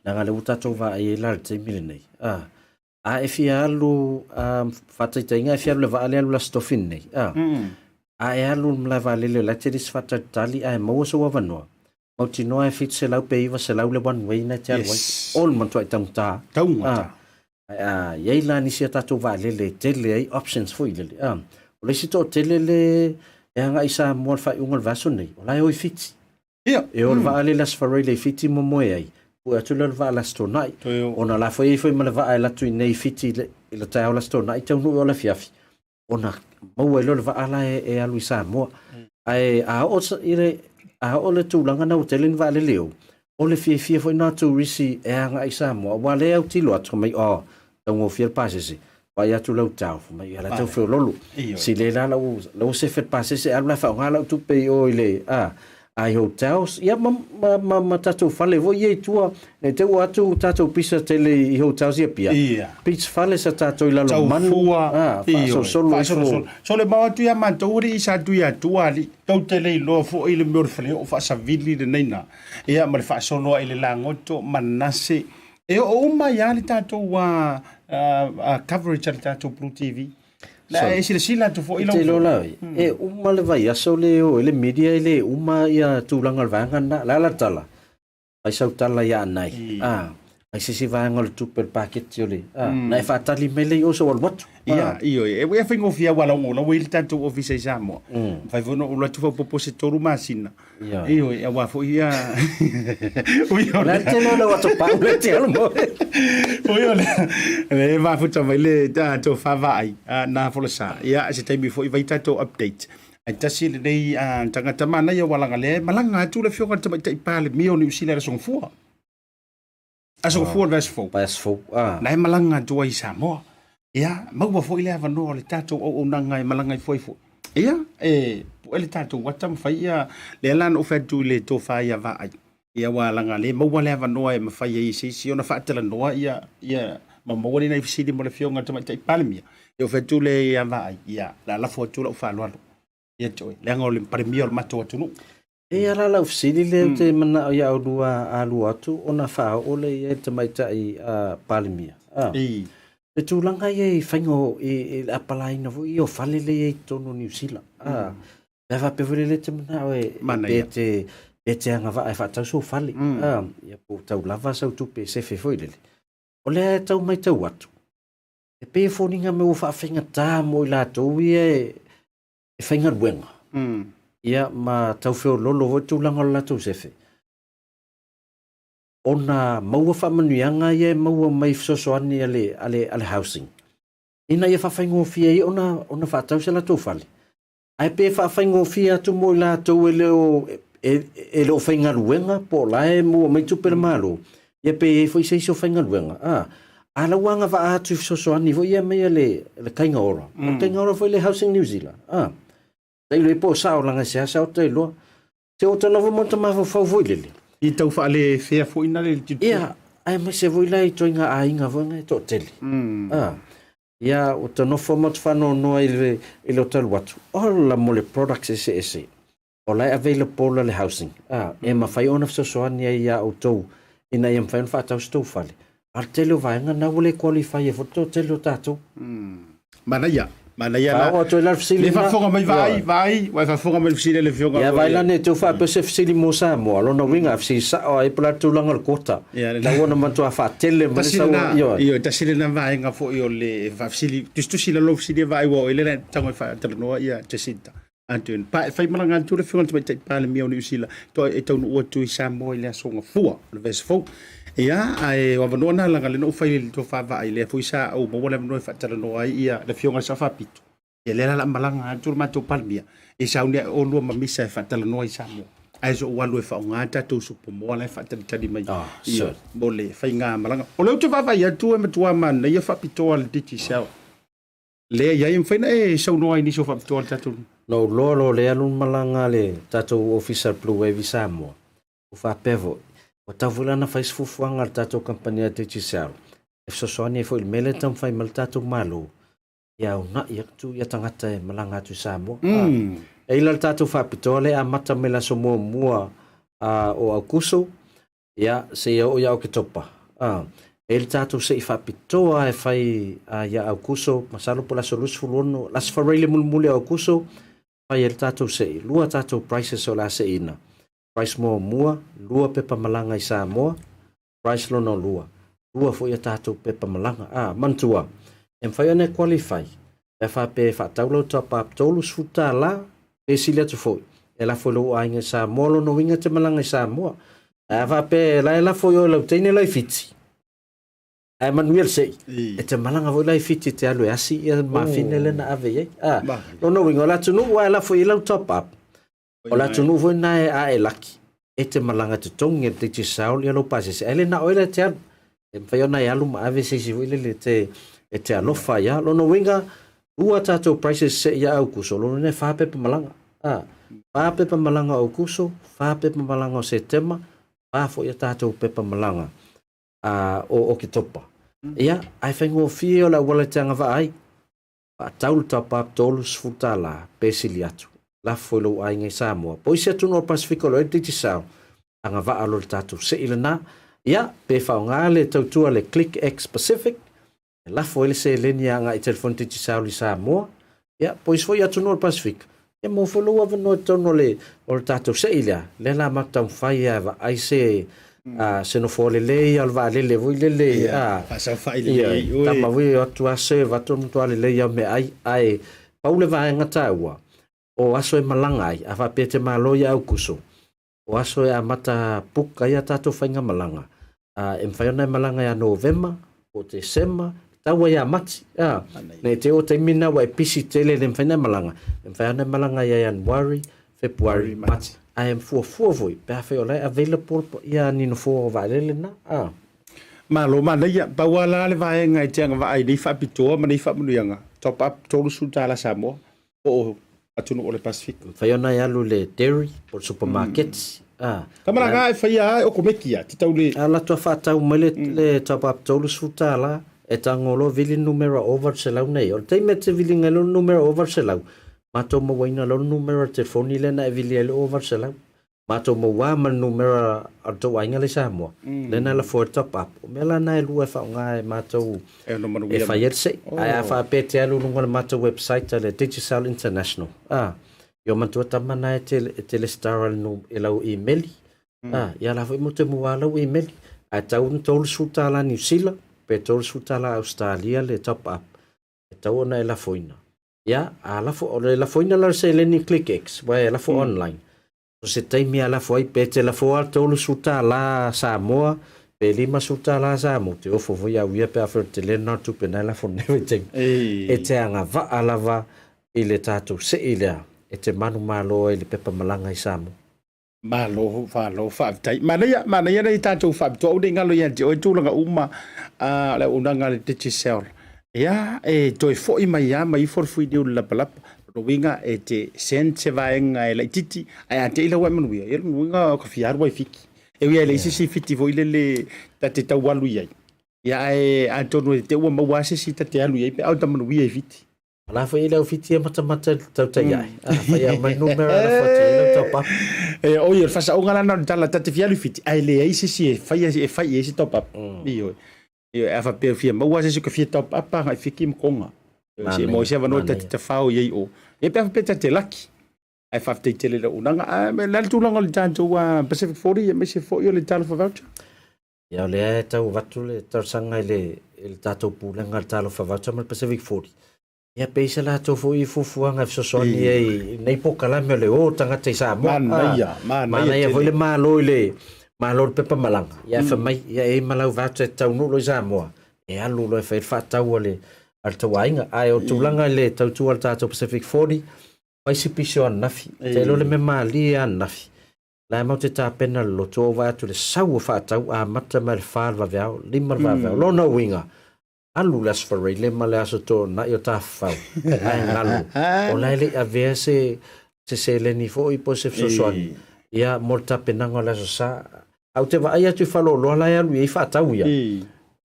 Leaga lea ua tatou vaai ai la i le taimi lenei. A e fia alu, faataitaiga e fia alu i le vaa lea alu i le Aso Tofi lenei, a, a e alu i le malae vaalele o la e tele isi faatalitali ae maua sou avanoa, mautinoa e 700 pe 900 le one way na e te alu ai. O le matuai taugata. Taugata. Ae a i ai la nisi a tatou vaalele e tele ai options foi lele, a, o le isi toatele le e agai i Samoa i le faaiuga o le vaiaso lenei, o la e o i Fiti. Ia. E o le vaa lea i le Aso Faraile i Fiti momoe ai, pue atu lea o le vaa i le Aso Toonai. Ona la foi e i ai foi ma le vaa e alu atu i inei i Fiti i le, i le taeao o le Aso Toonai, taunuu i o le afiafi, ona maua ai lea o le vaa la e, e alu i Samoa. Ae a oo i le, a oo le tulaga na ua tele ni vaalele o, o le fiafia foi na o turisi e agai i Samoa, aua lea e autilo atu, fai mai, oh, taugofie le pasese, vaai atu lau tau, fai mai, ia la tau feololo. Si le la lau, lau sefe le pasese, alu la faaaoga lau tupe i o i le, a, ai hotels, ia ma, ma, ma, ma tatou fale foi ia i tua, ne te ua atu tatou pisa tele i hotels ia pia. Ia. Beach fale sa tatou i lalo manu, Taufua, a, faasolosolo ifo. Faasolosolo. So le mau atu ia matou alii sa atu ia tua alii, tou te le iloa foi le mea o le faleoo faasavili lenei na, ia ma le faasolo ai i le lagoto, Manase, E oo uma ai lava le tatou coverage a le tatou Blue TV. La e silasila atu foi lau. Te iloa la oi, e uma le vaiaso le o ai le media e le uma ia tulaga o le vaega lena. O le a la le tala? Fai sau tala ia Anai, a, fai se isi vaega o le tupe o le paketi o le, a, na e faatali mai lea i o sou alu atu. Ia, ioe. E faigofie aua o la ua i ai le tatou ofisa i Samoa. Mafai foi ona ou alu atu faaopoopo se 3 masina. Ioe, aua foi ia. Ui o le tele o le ato pau le te alu mo. Ui o le le mafuta mai le tofa vaai na folasa. Ia se taimi foi vai tatou update. Ai tasi lenei tagata manaia ua laga lea e malaga atu le afioga i le Tamaitai Palemia o Niu Sila i le Aso Gafua. Aso Gafua o le vaiaso fou. Vaiaso fou, ah. Na e malaga atu ai i Samoa. Ia, maua foi le avanoa o le tatou auaunaga e malaga ifo ai foi. Ia, e pue le tatou ata ma fai ia, lea la na ou fai atu i le tofa ia Vaai. Ia, aua leaga lea e maua le avanoa e mafai ai e se isi ona faatalanoa ia, ia, ma maua ni nai fesili mo le afioga i le Tamaitai Palemia. Ia, ou fai atu lea ia Vaai, ia, o le a lafo atu lau faaaloalo ia te oe, leaga o le Palemia o le matou atunuu. E ia la lau fesili lea ou te manao ia oulua alua atu ona faaoo lea i ai le tamaitai Palemia. I. Le tulaga ia i faiga o, i, i le apalaina foi ia o fale lea i totonu o Niu Sila. Mm. Pe a faapea foi lele te manao e, pe te, pe te agavaa e faatau sou fale. Mm. Ah, ia po tau lava sau tupe e sefe foi lele. O lea e tau maitau atu, e pei e foliga mai ua faafaigata mo i latou ia e, e faigaluega. Mm. Ia ma tau feololo foi tulaga o le latou sefe. Ona maua faamanuiaga ia e maua mai fesoasoani a le, a le, a le housing, ina ia faafaigofie ai ona, ona faatau se latou fale. Ae pe faafaigofie atu mo i latou e le o, e, e le o faigaluega po o la e maua mai tupe a le Malo, ia pe i ai foi se isi o faigaluega, a, a la ua agavaa atu i fesoasoani foi ia mai a le, le Kaiga Ora. Mm. O le Kaiga Ora foi le Housing New Zealand, a. Tailo ai po o sao langa se asa o tailoa. Te o tana foi mo ta mafaufau foi lele. I tau whaale whea foi na le tilotilo. Ia, aemaise foi la i toinga aiga foi ngai toatele. Mm. Ah. Ia, o ta nofo ma te whanoanoa i le, i le o talu atu. Ola mo le products ese ese. O la e available la le housing. Ah, e mawhai ona fesoasoani ai ia outou ina ia mawhai ona whaatau se tou fale. A le tele o vaega na ua le qualify ai foi le toatele o tatou. Manaia, manaia la. Faaoo atu ai la le fesili Le faafofoga mai vaai, vaai, ua e faafofoga mai le fesili a le Afioga. Ia vaai la ne i te faapea se fesili mo Samoa, lona uiga a fesili sao ai po o le a le tulaga o le quota. La ua na matua faatele mai le sau. Ioe, tasi lena vaega foi o le faafesili, tusitusi i lalo fesili e vaai ua oo i le tago e faatalanoa ia Jacinta. Ardern. Pa e faimalaga atu le Afioga i le Tamaitai Palemia o Niu Sila, toa e taunuu atu i Samoa i le aso Gafua o le vaiaso fou. Ia, ae o avanoa na laga le na ou fai le tofa vaai lea foi sa ou maua le avanoa e faatalanoa ai ia le Afioga i le Sao Faapito. Ia lea la la malaga atu le matou Palemia e sauni ae olua ma misa e faatalanoa i Samoa. Ae so ou alu e faaaoga tatou supomoa la e faatalitali mai oh, ia, mo le faiga malaga. O lea ou te vaavaai atu e matua manaia faapitoa le Digicel. Lea i ai e mafai ona e saunoa i nisi o faapitoa le tatou. Na ou loa loa lea alu malaga a le tatou Ofisa o le Blue Wave i Samoa, ua faapea foi, ua tatau foi la ona fai se fuafuaga a le tatou kamupani a Digicel e fesoasoani ai foi i le mea lea e taumafai mai le tatou Malo ia uunai atu ia tagata e malaga atu i Samoa. Mm. E i la le tatou faapitoa lea e amata mai le aso muamua o Aukuso, Ia, seia oo ia Oketopa. A, e i le tatou se'i faapitoa e fai a, ia Aukuso, masalo po o le aso 26, le aso Faraile mulimuli o Aukuso, fai ai le tatou se'i. Lua tatou prices o le a se'iina. Price muamua, lua pepa malaga i Samoa, price lona lua, lua foi a tatou pepa malaga. A, manatua, e mafai ona e qualify Pe a faapea e faatau lau top up $30, pe sili atu foi, e lafo i lou aiga i Samoa, lona uiga e te malaga i Samoa. Ae a faapea e la e lafo i oe lau teine la i Fiti, ae manuia le se'i, e te malaga foi la i Fiti e te alu e asi ia mafine lea na ave i ai. A, lona uiga o le atunuu lava e lafo i ai lau top up, O le atunuu foi lena e ae laki, e te malaga totogi e le Digicel ia lou pasese, ae le na o oe la e te alu. E mafai ona e alu ma ave se isi foi lele e te, e te alofa ai. Lona uiga, lua tatou prices se ia Aukuso, lona uiga e fa pepa malaga. A, fa pepa malaga o Aukuso, fa pepa malaga o Setema, fa foi a tatou pepa malaga a, o Oketopa. Ia, ae faigofie o le auala e te agavaa ai. Faatau le top up $30 pe sili atu. Lafo i lou aiga i Samoa. Po o isi atunuu o le Pasefika o lo o i ai le Digicel, agavaa loa i le tatou sei lena. Ia, pe faaaoga le tautua le Click X Pacific, e lafo ai le seleni e agai i telefoni Digicel i Samoa, ia, po o isi foi atunuu o le Pasefika, ia maua foi lou avanoa i totonu o le, o le tatou sei lea. Lea la matou taumafai lava e vaai se, a, se nofoa lelei a o le vaalele foi lele, a, Faasaofai lelei ia, oe. Tama foi e o atu a serve atu matua lelei a meaai, ae pau le vaega taua, o aso e malaga ai, a faapea e te malo ia Aukuso, O aso e amata book ai a tatou faigamalaga, a, e mafai ona e malaga ia Novema, po o Tesema, tau ai ia Mati, a, nei te o taimi na ua e pisi tele le mafai ona e malaga, e mafai ona e malaga ia Ianuari, Fepuari, Mati, ae fuafua foi pe afai o la e available ia ni nofoa o vaalele na, a. Malo manaia, pau lava la le vaega e te agavaa i nei faapitoa ma nei faamanuiaga, top up $30 Samoa. po o atunuu o le Pasefika. Mafai ona e alu i le dairy po o le supermarket. Ah. Ka malaga e faia a e okomeki a, te tau le... A latou faatau mai le, mm. le top up $30, e tago loa vili numera over selau nei. O le taimi e te vilinga i le numera over selau, matou mauaina loa le numera telefoni lea na e vili ai le over selau. Matou maua ma le numera a le tou aiga la i Samoa, lea na lafo ai le top up. O mea la na e lua e faaaoga e matou e fai ai le sei. Ae a faapea e te alu i luga o le matou website a le Digicel International, a, ia manatua tama na e te, e te lesitara i lau imeli, a, ia la foi matou te maua lau imeli. Ae tau na $30 Niu Sila pe $30 Ausetalia le top up e tau ona e lafoina. Ia, a lafo, o le lafoina la o le seleni ClickX, ua e lafo online. O se taimi a lafo ai, pe te lafo a $30 Samoa, pe $50 Samoa, te ofo foi au ia pe a fai o le tele lena o le tupe na e lafo nei vaitaimi. E te agavaa lava i le tatou sei lea e te manumalo ai i le pepa malaga i Samoa. Malo, malo, faafetai. Manaia, manaia nei tatou faapitoa aua ne i galo ia te oe tulaga uma o le auaunaga a le Digicel. Ia, e toe foi mai lava ma ifo le fuiniu i le lapalapa. O lona uiga e te send se vaega e laitiiti, ae a te i la ua e manuia, ia o lona uiga ua ta fia alu lava i Fiti. E ui lava e leai se isi Fiti foi lele ta te tau alu i ai, ia ae atonu e te i ua maua lava se isi ta te alu i ai pe a o ta manuia i Fiti. O la foi i le au Fiti e matamata i le tautai ae. A fai a mai numera la fati i lau top up. E oi, o le fasaoga la na o le tala ta te fia alu i Fiti, ae leai se isi e fai e fai i ai se top up. Ioe. Ioe, a faapea e fia maua se isi ka fia top up agai Fiti ma Tonga. Se maua se avanoa ta te tafao i ai i o. Ia pe a faapea ta te laki. Ae faafetai tele i le auaunaga. Ae o le a le tulaga o le tatou Pacific 40 aemaise foi o le Talofa Voucher? Ia o lea e tau avatu le talosaga i le, i le tatou pulega le Talofa Voucher ma le Pacific 40. Ia pe i se latou foi fuafuaga e fesoasoani ai i nei polokalame o le o tagata i Samoa. Manaia, manaia Manaia foi le Malo i le Malo i le pepa malaga. Ia fai mai, ia e i ai ma lau voucher e taunuu loa i Samoa, e alu loa e fai ai le faatau a le a le tou aiga. Ae o le tulaga i le tautua a le tatou Pacific 40, fai si pisi o ananafi. Te iloa le mea malie lava ananafi. La e matou te tapena le loto, ou vaai atu i le sau o faatau, amata mai le fa le vaveao, lima le vaveao. Lona uiga, alu le Aso Faraile ma le Aso Toonai o Tafafau, ae galu, o la e le i avea se, se seleni foi po o se fesoasoani, ia, mo le tapenaga o le Aso Sa. Ae ou te vaai atu i faleoloa la e alu i ai faatau ia,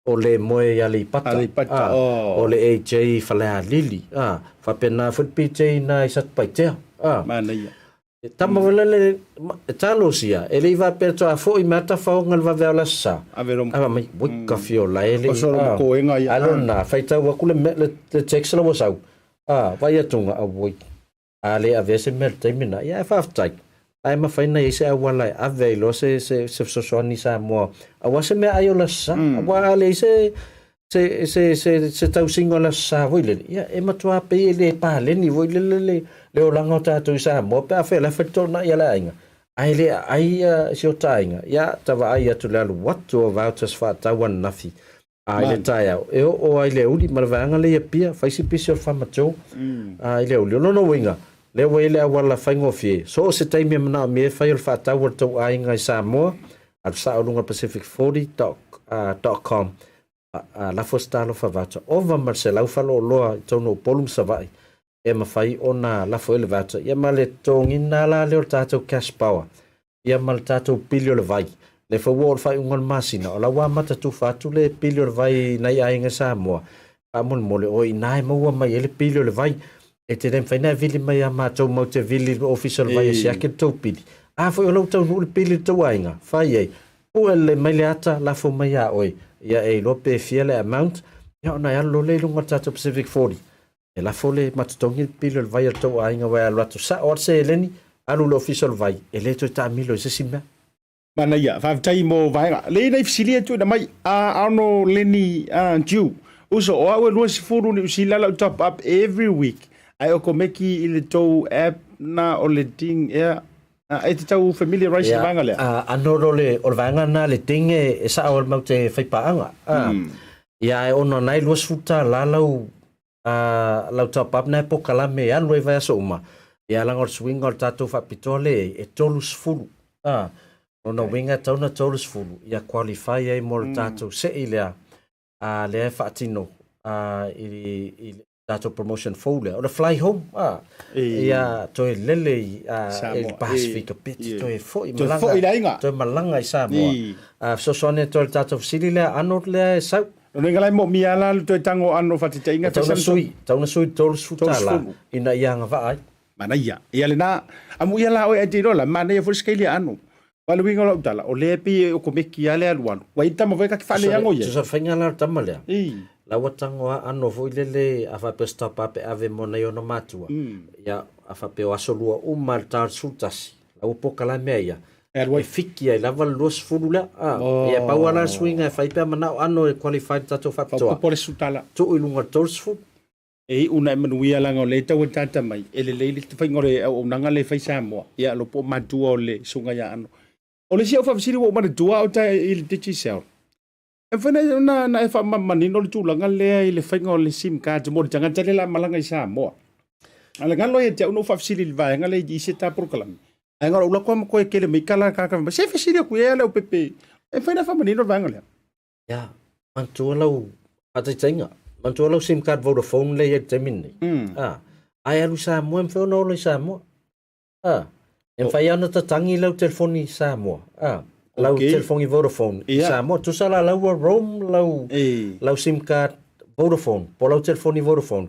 o le moe i Aleipata, Aleipata, oh. o le AJ i Falealili, a, faapena foi le PJ i ina i Satupaitea, a. Manaia. E tama wale le e talosia, e le i faapea toa foi me ata whaonga le vaveao le aso sa. Ave ro. Ava mai, wai ka fio la e le. O solo mo koenga ia. Alo na, whaitau aku le, le, le text la wasau. Ah, vai atunga, a wai. A le ave se mea le taimi na. Ia e whaaftai. Ae mawhai na i se awala e ave ai loa se, se, se fesoasoani Samoa. Aua se mea ai o le aso sa. Aua a le i se, se, se, se, se tausiga o le Aso Sa foi lele, ia, e matua pei e le paleni foi lele le, le olaga o tatou i Samoa pe a fai o la e fai le toonai a le aiga. Ae le aai ia si o ta aiga, ia, ta vaai atu le alu atu o vouchers faatau ananafi a i le taeao, e oo ai i le aoauli ma le vaega lea i Apia, fai si pisi o le Farmer Joe a i le aoauli. O lona uiga, lea ua i ai le auala faigofie, so o se taimi e manaomia e fai o le faatau a le tou aiga i Samoa, alu sao i luga o le pacific 40 dot com, lafo se talofa voucher, ova ma le 100 faleoloa i totonu o Upolu ma Savaii e mafai ona lafo ai le voucher, ia ma le totogiina la lea o le tatou cash power, ia ma le tatou pili o le vai. Lea foi ua oo i le faaiuga o le masina, o la ua amata tufa atu le pili o le vai i nai aiga Samoa, faamolemole o i ina e maua mai ai le pili o le vai. E te le mafai ona e vili mai ia matou matou te vili i le ofisa o le vai e siaki le tou pili. A foi o la ua taunuu le pili i le tou aiga, fai ai, pue lelei mai le ata, lafo mai ia oe, ia e iloa pe fia le amount, ia ona e alu loa lea i luga o le tatou Pacific 40. E lafo le ma totogi le pili o le vai a le tou aiga aua e alu atu sao lava le seleni, alu i le ofisa o le vai, e le toe taamilo i se isi mea. Manaia, faafetai mo vaega. Lei nai fesili e tuuina mai a Arno Lenny Dew. Uso, o au e 20 Niu Sila lau top up every week. Ae okomeki i le tou app na o le ding ea. E te tau familiarize i le vaega lea? Ia, ano o le vaega lena le ding e sao ai le mau te faipaaga. Ia, ae ona o na e $20 lau a lau top up na e pokalame e alu ai vaiaso uma, ia leaga o le suiga o le tatou faapitoa lea e i ai, e 30. A, lona uiga e tatau ona 30 ia qualify ai mo le tatou sei lea, a lea e faatino a i, i le tatou promotion fou lea, o le fly home, a, ia toe lele i, a, i le Pasifika pe te toe foi malaga, toe foi i le aiga, toe malaga i Samoa. A fesoasoani atu ai i le tatou fesili lea, Arnold lea e sau. Lona uiga la e moomia la le toe tago ano faataitaiga. E tau na sui, tau na sui $30 ina ia agavaa ai. Manaia. Ia lena, amuia la oe ai te iloa la, manaia foi le skeili aano. Aua o le uiga o lau tala, o lea e pei e okomeki lava le alualu. Ua i ai le tama foi ka te faaleago i ai. Tusa faiga la o le tama lea. La ua tago a ano foi lele a faapea o se tapa pe ave mo nai ona matua. Ia a faapea o aso lua uma le ta o le 11, la ua pokalame ai ia. E fiki ai lava le 20 lea. Ia pau lava la le suiga e fai pe a manao ano e qualify le tatou faapitoa. Faaopoopo le sutala. Tuu i luga o le 30. E iu na e manuia leaga o lea e tau ataata mai, e lelei le faiga o le auaunaga lea e fai Samoa, ia lo po o matua o le susuga ia Ano. O le isi au faafesili ua ou manatua au ta i le Digicel, e mafai ona na e faamamanino le tulaga lea i le faiga o le sim card mo le tagata lea o le a malaga i Samoa. A o le galo ia te au na ou faafesili i le vaega lea i isi ta polokalame, ae na o lou alu atu lava ma toe kele mai tala a le tagata fai mai, se fesili atu i ai le aupepe, e mafai ona faamanino le vaega lea? Ia, manatua lau faataitaiga, manatua lau sim card Vodafone lea e i ai i le taimi lenei. A, a e alu i Samoa, e mafai ona ola i Samoa. A, e mafai lava ona tatagi lau telefoni i Samoa. A, lau telefoni Vodafone i Samoa. Tusa la lau ua roam lau, lau sim card Vodafone, po o lau telefoni Vodafone.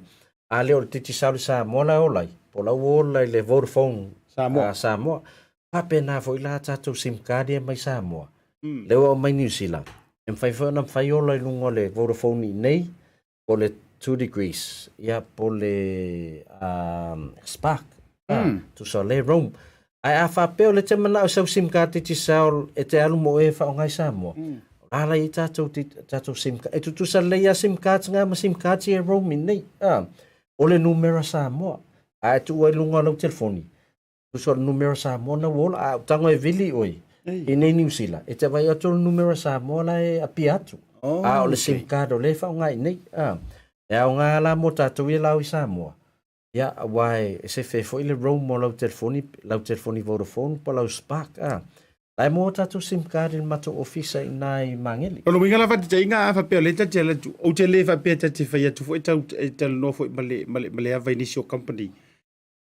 A le o le Digicel i Samoa la e ola ai, po o la ua ola i le Vodafone Samoa. Samoa. Faapena foi la tatou sim card ia mai Samoa, lea ua aumai Niu Sila, e mafai foi ona mafai ola i luga o le Vodafone i inei, po o le Two Degrees, ia po o le Spark, tusa o lea e roam. Ae a faapea o lea e te manao i sau sim card Digicel e te alu mo oe e faaaoga i Samoa, o la la e i ai tatou, tatou sim card. E tutusa lelei lava sim cards na ma sim cards ia e roam i inei. O le numera Samoa, ae tuu ai i luga o lau telefoni, Tusa o le numera Samoa na ua ola, a ou tago e vili oe i nei Niu Sila, e te vaai atu o le numera Samoa la e apia atu. Oh, a o le SIM card o lea e faaaoga i nei. A, e aoga la mo tatou ia la au i Samoa. Ia, aua e sefe ai foi le roam o lau telefoni, lau telefoni Vodafone po o lau Spark. A, la e maua tatou SIM card i le matou ofisa i ina i Magele. O le uiga la faataitaiga a faapea o lea ta te alu atu, ou te le faapea ta te fai atu foi tau e talanoa foi ma le, ma le, ma le ava i nisi o company.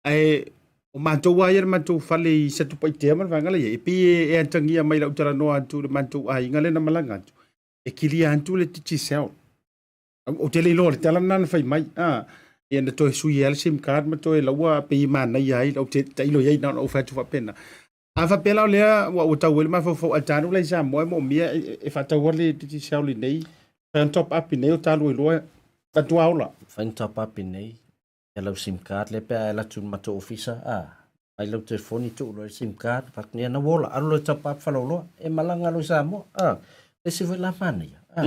Ae o matou lava ia le matou fale i Satupaitea ma le vaega la e i ai, e pei e atagia mai i lau talanoa atu i le matou aiga lea na malaga atu, e kilia atu le Digicel. Ou te le iloa o le tala lena na fai mai, a, ia na toe sui ai le sim card ma toe laua pei e manaia ai, ou te tailo i ai na ona ou fai atu faapena. A faapea la o lea ua ua tau ai le mafaufau a tanu la i Samoa e moomia e faatau le Digicel i nei, fai ona top up i nei o talua iloa matua ola. Fai ona top up i nei, ia lau sim card lea pe a e alu atu i le matou ofisa a mai lau telefoni tuu loa i le sim card fai atu ia na ua ola alu loa e top up faleoloa e malaga loa i Samoa a le isi foi la manaia a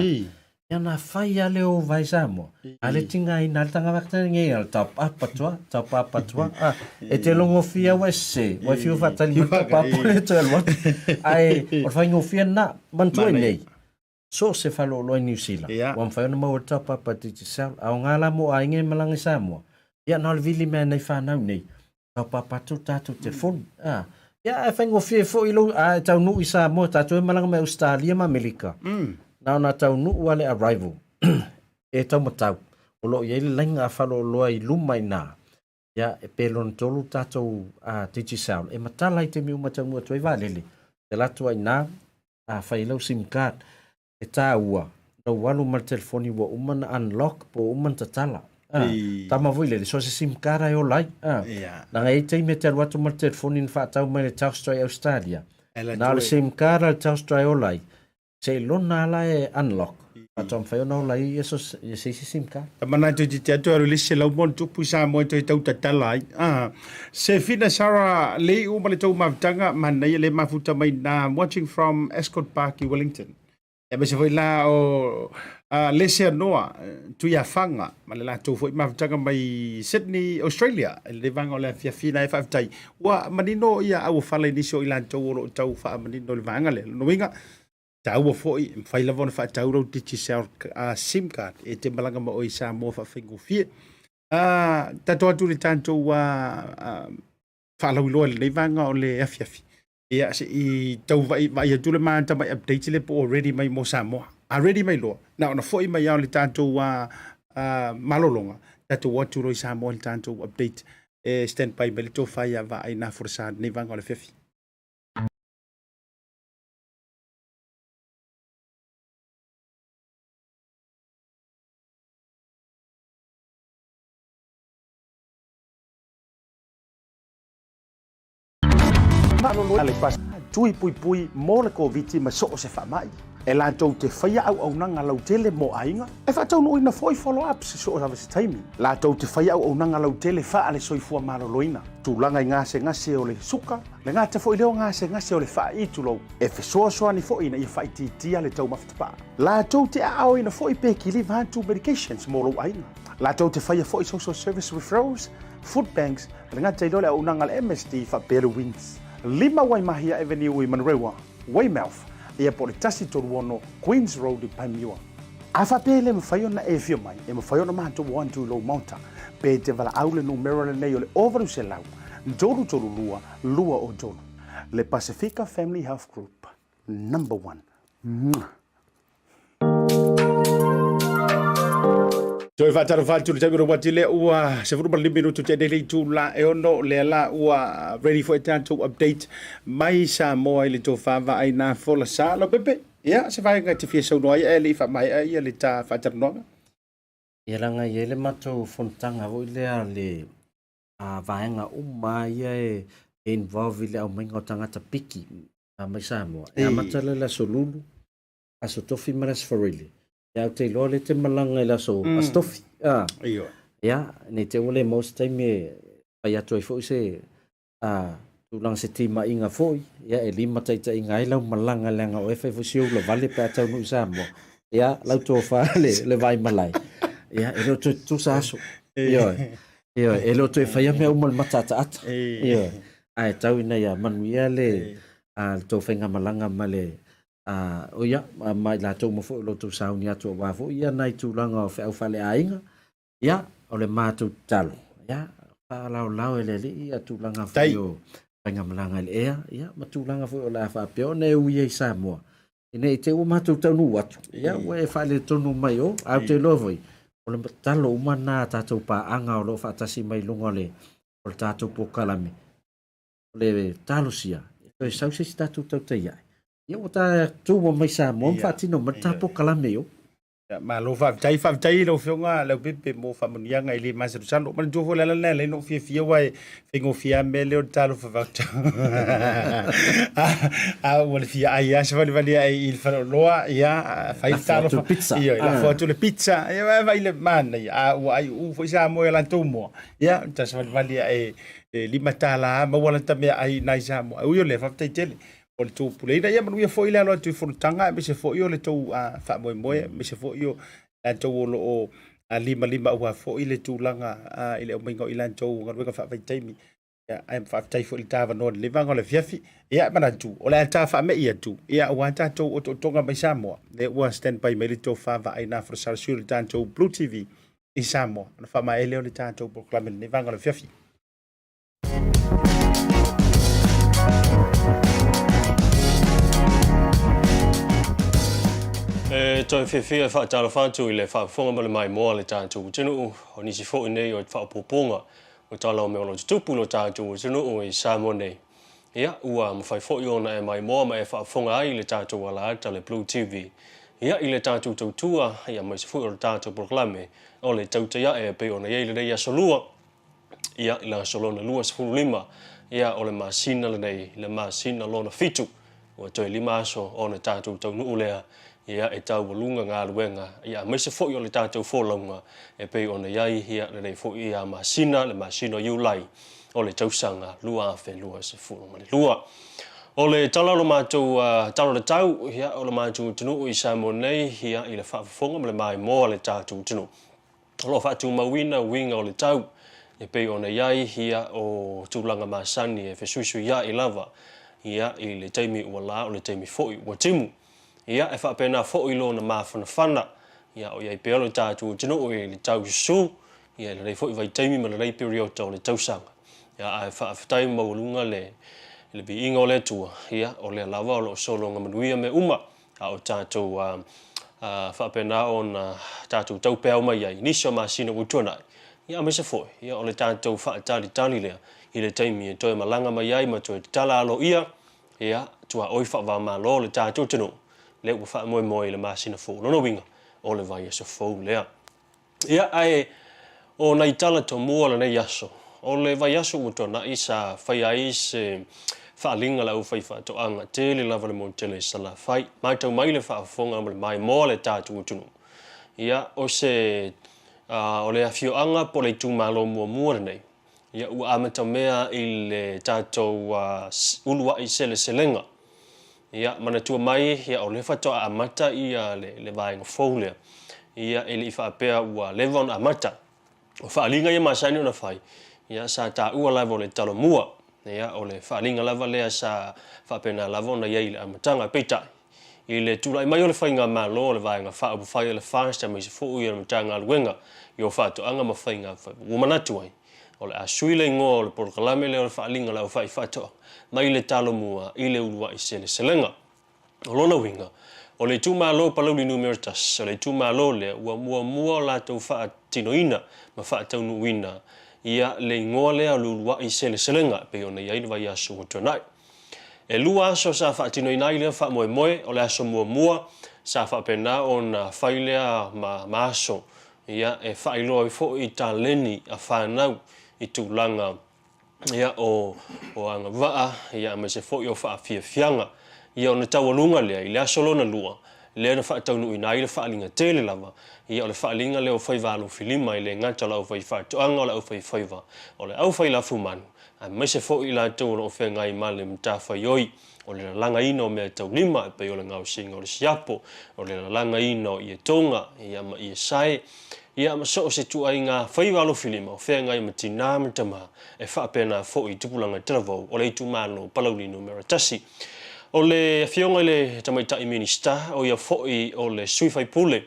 ia na fai lava le ova i Samoa a le tigaina le tagata faatali nei a le top up atu a top up atu a a e te logofia ua e sese ua e fiu faatali mai le top up o lea e toe alu atu ae o le faigofie lena manatua i nei So o se faleoloa i Niu Sila, ua mafai ona maua le top-up a Digicel. Aoga la mo aiga e malaga i Samoa. Ia na o le vili mea nei fanau nei, top-up atu le tatou telefoni. A, ia ae faigofie foi lou, a e taunuu i Samoa, tatou e malaga mai Ausetalia ma Amerika, na ona taunuu lava le arrival e taumatau. O lo o i ai le laina a faleoloa i luma i ina, ia e pe lona tolu le tatou Digicel e matala i taimi uma e taunuu atu ai vaalele, e alu atu ai i ina, a fai lau sim card e taua lou alu ma le telefoni ua uma na unlock po ua uma na tatala. A, tama foi lele, so se sim card e ola ai. A, leaga e i ai taimi e te alu atu ma le telefoni na faatau mai le Telstra i Australia. Na o le sim card a le Telstra e ola ai, seilona lava la e unlock, faatoa mafai ona ola ai ia se isi sim card. Ka manatu i te te atu alu le 100 ma tupu i Samoa e toe tau tatala ai. Ah, Sefina Sarah Lei'u ma le tou mafutaga, manaia le mafuta mai na watching from Ascot Park i Wellington. Aemaise foi la o uh, Leseanoa Tuiafaga ma le latou foi mafutaga mai Sydney, Australia. I le vaega o le afiafi na e faafetai. Ua manino ia auofala i nisi o i latou o lo o tau faamanino i le vaega lea. Lona uiga, taua foi, e mafai lava ona faatau lau Digicel uh, SIM card e te malaga ma oe i Samoa faafaigofie. Uh, tatou atu i le tatou uh, uh, faalauiloa i lenei vaega o le afiafi. Ia, se i tau vai, vai atu le maata mai update le po o ready mai mo Samoa. A ready mai loa, na ona foi mai ao le tatou uh, uh, malologa, tatou atu loa i Samoa le tatou update e stand by mai le tofa ia vaai na forsa nei vaega o le afiafi. Maloloina. Tui puipui mo le Koviti ma so o se faamai. E latou te faia auaunaga lautele mo aiga, e faataunuuina foi follow-ups i so o lava se taimi. Latou te faia auaunaga lautele faale-soifua maloloina, tulaga i gasegase o le suka, le gata foi lea o gasegase o le faai'i tulou, e fesoasoani foi ina ia faaitiitia le taumafa tapaa. Latou te aaoina foi pe kiliva atu medications mo lou aiga. Latou te faia foi social service referrals, food banks, le gata i lea o le auaunaga a le MSD faapea le WINS. 5 Waimahia Avenue i Manurewa, Weymouth, ia po o le 136 Queens Road i Panmure. A faapea e le mafai ona e afio mai, e mafai ona matou o atu i lou maota, pe te valaau le numera lenei o le 0800 332 203. Le Pasifika Family Health Group, number one. Mwah! Toe faatalofa atu i le taimi o le uati lea ua 15 minutu te nei le itula e ono lea la ua ready foi tatou update mai Samoa i le tofa vaai nā fola sa lau pepe. Ia, se vaega e te fia saunoa ai ae le i faamaea ia le ta faatalanoaga. Ia leaga e i ai le matou fonotaga foi lea le a vaega uma ia e involve i le aumaiga o tagata piki mai Samoa. E amata la i le aso Lulu, Aso Tofi ma le Aso Faraile. Ia ou te iloa o lea e te malaga i le aso, Aso Tofi. Ah. Ioe. Ia, ne i te i ua le maua se taimi e fai atu ai foi se tulaga se timaiga foi, ia e limataitaiina ai lau malaga leaga o oe e fai foi si ou ulavale pe a taunuu i Samoa. Ia, lau tofa le vaimalae, ia e le o toe tutusa aso. Ioe. Ioe, e le o toe faia mea uma i le mataataata. Ioe. Ae tau ina ia manuia le le tou faigamalaga ma le o ia, ma i latou uma foi o lo outou sauni atu aua foi ia nai tulaga o feau faaleaiga. Ia, o le matou tatalo, ia, faalaolao e le Alii ia tulaga foi o faigamalaga i le ea, ia, ma tulaga foi o le a faapea ona e ui ai i Samoa, ina i te i ua matou taunuu atu, ia, ua e faaletonu mai o, ae ou te iloa foi, o le tatalo uma lena a tatou paaga o lo o faatasi mai i luga o le, o le tatou polokalame, o le talosia, e toe sau se isi tatou tautai ae, ia ua ta tua mai Samoa ma faatino mai le ta polokalame i o. Malo faafetai, faafetai i lau Afioga Leaupepe mo faamanuiaga e le masalosalo. Manatua foi le ala lena e ala ai ona ou fiafia aua e faigofie lava mea lea o le talofa vauta. A ua le fia ai lava savalivali ae i le faleoloa, ia, fai le talofa. Ioe, lafo atu le pizza, ia vaai le manaia. A ua aiuu foi Samoa i a latou moa, ia, ta savalivali ae e $5 maua lata meaai i nai Samoa. Ui o lea, faafetai tele o le tou puleaina. Ia manuia foi le alo atu i fonotaga aemaise foi o le tou faamoemoe, aemaise foi o latou o lo o limalima aua foi le tulaga i le aumaiga o i latou galuega faavaitaimi. Ia, ae faafetai foi i le ta avanoa i lenei vaega o le afiafi. Ia, e manatu, o le a ta faame'i atu, ia, aua tatou otootoga mai Samoa, lea ua stand by mai le tofa vaai na Folosala Sui o le tatou Blue TV i Samoa. Ona faamaea lea o le tatou polokalame i lenei vaega o le afiafi. E toe fiafia e faatalofa atu i le faafofoga ma le maimoa a le tatou atunuu, o nisi foi nei o faaopoopoga o tala o mea o lo o tutupu i lo tatou atunuu i Samoa nei. Ia, ua mafai foi ona e maimoa ma e faafofoga ai i le tatou alaata le Blue TV. Ia, i le tatou tautua, ia aemaise foi o le tatou polokalame o le Tautai Ae e pei ona i ai lenei aso Lua, ia, i le aso lona 25, ia, o le masina lenei, le masina lona fitu, ua toe lima aso ona tatou taunuu lea, ia, e taualuga galuega, ia, aemaise foi o le tatou folauga e pei ona i ai, ia, lenei foi ia masina, le masina o Iulai o le tausaga 2022. O le tala o le matou tala o le tau, ia, o le matou atunuu i Samoa nei, ia, i le faafofoga ma le maimoa a le tatou atunuu. O lo o faatumauina uiga o le tau e pei ona i ai ia o tulaga masani e fesuisuia'i lava ia i le taimi ua la o le taimi foi ua timu. Ia e faapena foi lona mafanafana ia o i ai pea lo tatou atunuu i le tau susu ia i lenei foi vaitaimi ma lenei piriota o le tausaga. Ia ae faafetai maualuga le le viiga o le Atua ia o lea lava o lo o sologa manuia mea uma a o tatou faapena ona tatou taupeau mai ai i nisi o masina ua tuanai, ia aemaise foi ia o le tatou faatalitali lea i le taimi e toe malaga mai ai ma toe tatala aloaia ia tuaoi faava-o-Malo le tatou atunuu lea ua faamoemoe i le masina fou. Lona uiga, o le vaiaso fou lea. Ia, ae o nai tala tomua o lenei aso, o le vaiaso ua tuanai sa faia ai se faaaliga a le aufaifaatoaga, tele lava le motu tele i Salafai. Matau mai le faafofoga ma le maimoa a le tatou atunuu, ia, o se, o le afioaga po o le itumalo muamua lenei, ia, ua amatamea i le tatou uluai seleselega. Ia, manatua mai, ia, o lea faatoa amata ia le vaega fou lea, ia, e le i faapea ua leva ona amata. O faaaliga ia masani ona fai, ia, sa taua lava o le Talomua. Ia, o le faaaliga lava lea sa faapena lava ona i ai i le amataga. Peitai, i le tulai mai o le Faigamalo o le Vaega Faaupufai a le FAST aemaise foi o le Matagaluega i o Faatoaga ma Faiga Faiva, ua manatu ai, o le a sui le igoa o le polokalame lea o le Faaaliga a le Aufaifaatoaga mai le Talomua i le Uluai Seleselega. O lona uiga, o le itumalo o Palauli Numera 1, o le itumalo lea ua muamua o latou faatinoina ma faataunuuina ia le igoa lea o le uluai seleselega e pei ona i ai le vaiaso ua tuanai. E lua aso sa faatinoina ai lea faamoemoe, o le aso muamua sa faapena ona fai lea ma, ma aso ia e faailoa ai foi taleni a fanau i tulaga ia, o, o agavaa, ia, aemaise foi o faafiafiaga. Ia, ona taualuga lea, i le aso lona lua, lea na faataunuuina ai le faaaliga tele lava, ia, o le faaaliga lea o faiva alofilima, e le gata o le aufaifaatoaga, o le aufaifaiva, o le aufailafumanu, aemaise foi i latou o lo o feagai ma le matafaioi o le lalagaina o meataulima, e pei o le gaosiga o le siapo, o le lalagaina o ietoga, ia, ma iesae, ia, ma so o se ituaiga faiva alofilima o feagai ma tinā ma tamā, e faapena foi i tupulaga talavou o le itumalo Palauli Numera 1. O le Afioga i le Tamaitai Minisita, o ia foi o le sui faipule,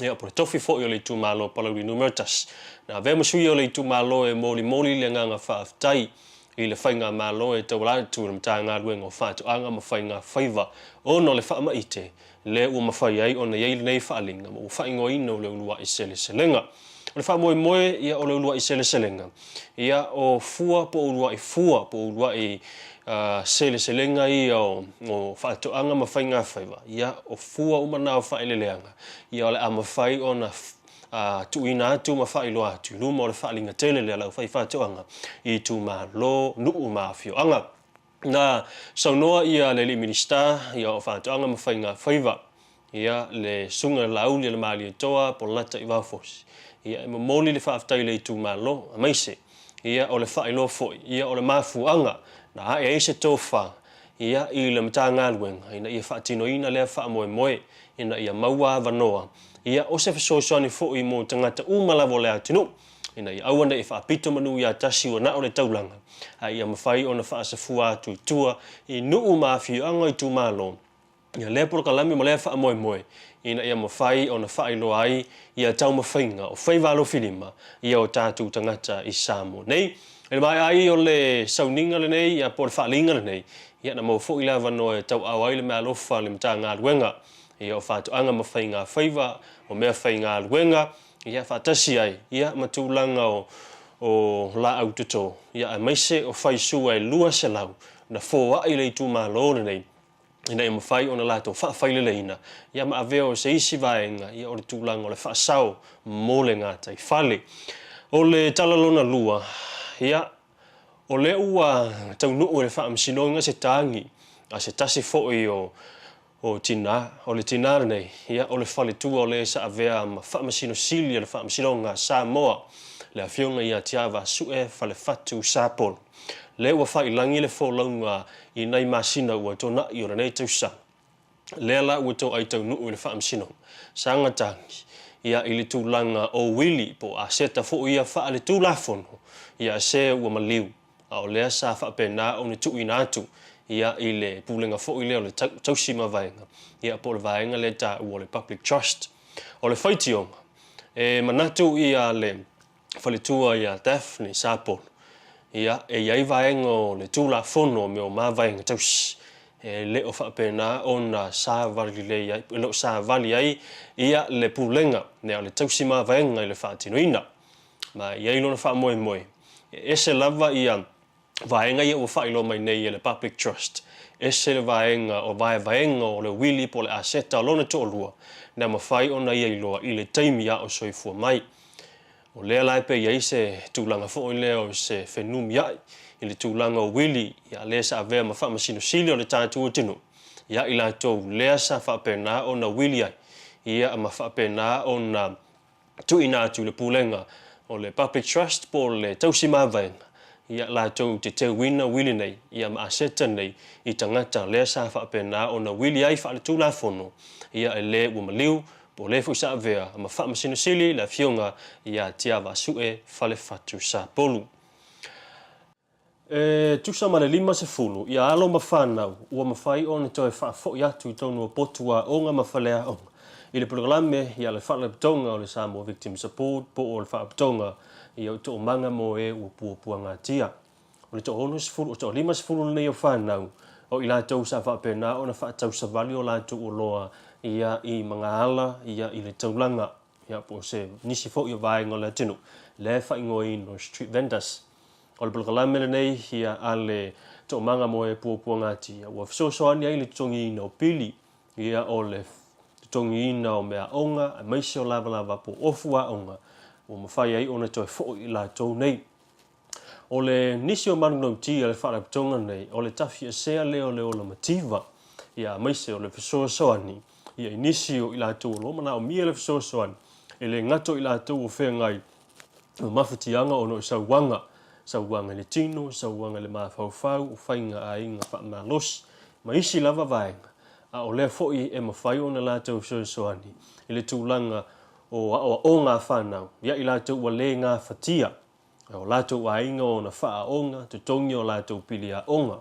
Ia, po o le tofi foi o le itumalo Palauli Numera 1. Na avea ma sui o le itumalo e molimoli le agaga faafetai i le faigamalo e tauala atu i le Matagaluega o Faatoaga ma Faiga Faiva ona o le faamaite lea ua mafai ai ona i ai lenei faaaliga ma ua faaigoaina o le uluai seleselega. O le faamoemoe ia o le uluai seleselega, ia o fua po o uluai fua po o uluai seleselega ia o faatoaga ma faigafaiva, ia o fua uma na o faaeleeleaga, ia o le a mafai ona tuuina atu ma faailoa atu i luma o le faaaliga tele lea a le aufaifaatoaga i itumalo, nuu ma afioaga. Na saunoa ia le alii Minisita ia o Faatoaga ma Faiga Faiva, ia le Susuga Laauli Alemalietoa po o Lata Ivaofosi, ia e momoli le faafetai i le itumalo, aemaise ia o le faailoa foi ia o le mafuaaga na ae ai se tofa ia i le Matagaluega ina ia faatinoina lea faamoemoe ina ia maua avanoa ia o se fesoasoani foi mo tagata uma lava o le atunuu ina ia aua ne i faapito manu ia tasi ua na o le taulaga, a ia mafai ona faasafua atu i tua i nuu ma afioaga o itumalo ia lea polokalame ma lea faamoemoe ina ia mafai ona faailoa ai ia taumafaiga o faiva alofilima ia o tatou tagata i Samoa nei. I le maea ai o le sauniga lenei ia po o le faaaliga lenei, ia na maua foi le avanoa e tauaao ai le meaalofa a le Matagaluega ia o Faatoaga ma Faiga Faiva, o Meafaigaluega, ia faatasi ai ia ma tulaga o o laau toto, ia aemaise o faisua e 200 na foai le itumalo lenei ina ia mafai ona latou faafaileleina ia ma avea o se isi vaega ia o le tulaga o le faasao mo le gataifale. O le tala lona lua, ia o lea ua taunuu e le Faamasinoga se tagi a se tasi foi o O tinā, o le tinā lenei, ia, o le faletua o le sa avea ma Faamasino Sili a le Faamasinoga a Samoa, le Afioga ia Tiavaasue Falefatu Sapolu. Lea ua faailagi le folauga i nai masina ua tuanai o lenei tausaga. Lea la ua toai taunuu i le Faamasinoga, sa gatagi, ia, i le tulaga o uili po o aseta foi ia faaletulafono, ia, se ua maliu. a o lea sa faapena ona tuuina atu ia i le pulega foi lea o le tausi mavaega, ia po o le vaega lea e taua o le Public Trust. O le faitioga, e manatu ia le faletua ia Daphne Sapolu, ia e i ai vaega o le Tulafono o mea o mavaega tausi, e le o faapena ona savali lelei ai, e le o savali ai ia le pulega lea o le tausi mavaega i le faatinoina. Ma e i ai lona faamoemoe, e ese lava ia vaega ia ua faailoa mai nei e le Public Trust, ese le vaega o vaevaega o le uili po o le aseta o lona toalua na mafai ona ia iloa i le taimi a o soifua mai. O lea la e pei i ai se tulaga foi lea o se fenumiai i le tulaga o uili, ia, lea sa avea ma Faamasino Sili o le tatou atunuu, ia i latou lea sa faapena ona uili ai, ia, ma faapena ona tuuina atu i le Pulega o le Public Trust po o le Tausi Mavaega, ia, latou te teuina uili nei, ia, ma aseta nei i tagata lea sa faapena ona uili ai faaletulafono, ia, e le ua maliu po o le foi sa avea ma Faamasino Sili le Afioga ia Tiavaasue Falefatu Sapolu. E tusa ma le 50 ia alo ma fanau ua mafai ona toe faafoi atu i tonu o potu aoga ma faleaoga i le polokalame ia le Faalapotopotoga o le Samoa Victim Support po o le Faalapotopotoga ia o Toomaga mo e ua Puapuagatia. O le toa-60, o toa-50 lenei o fanau o i latou sa faapena ona faatausavali o latou oloa ia i Magaala ia i le taulaga ia po o se nisi foi o vaega o le atunuu lea e faaigoaina o street vendors. O le polokalame lenei ia a le Toomaga mo e Puapuagatia ua fesoasoani ai i le totogiina o pili ia o le totogiina o meaaoga aemaise o lavalava po o ofu aoga ua mafai ai ona toe foi i latou nei. O le nisi o manulauti a le Faalapotopotoga nei, o le tafiesea lea o le ola mativa, ia aemaise o le fesoasoani ia i nisi o i latou o lo o manaomia le fesoasoani, e le gata o i latou o feagai ma mafatiaga ona o sauaga, sauaga i le tino, sauaga i le mafaufau, o faiga aiga faamalosi, ma isi lava vaega, a o lea foi e mafai ona latou fesoasoani i le tulaga o aoaoga a fanau ia i latou ua le gafatia e o latou aiga ona faaaoga totogi o latou pili aoga,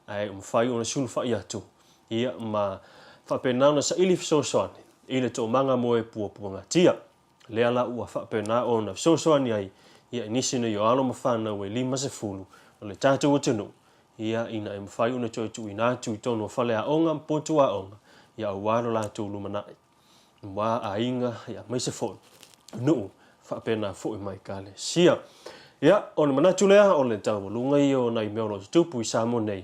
ae ua mafai ona sulufai atu ia ma faapena ona saili fesoasoani i le toomaga mo e puapuagatia. Lea la ua faapena ona fesoasoani ai ia i nisi nei o alo ma fanau e 50 o le tatou atunuu ia ina e mafai ona toe tuuina atu i tonu o faleaoga ma potu aoga ia aua lo latou lumanai. ma aiga aemaise foi nuu faapena foi ma ekalesia. Ia, ona manatu lea o le taualuga ia o nai mea o lo o tutupu i Samoa nei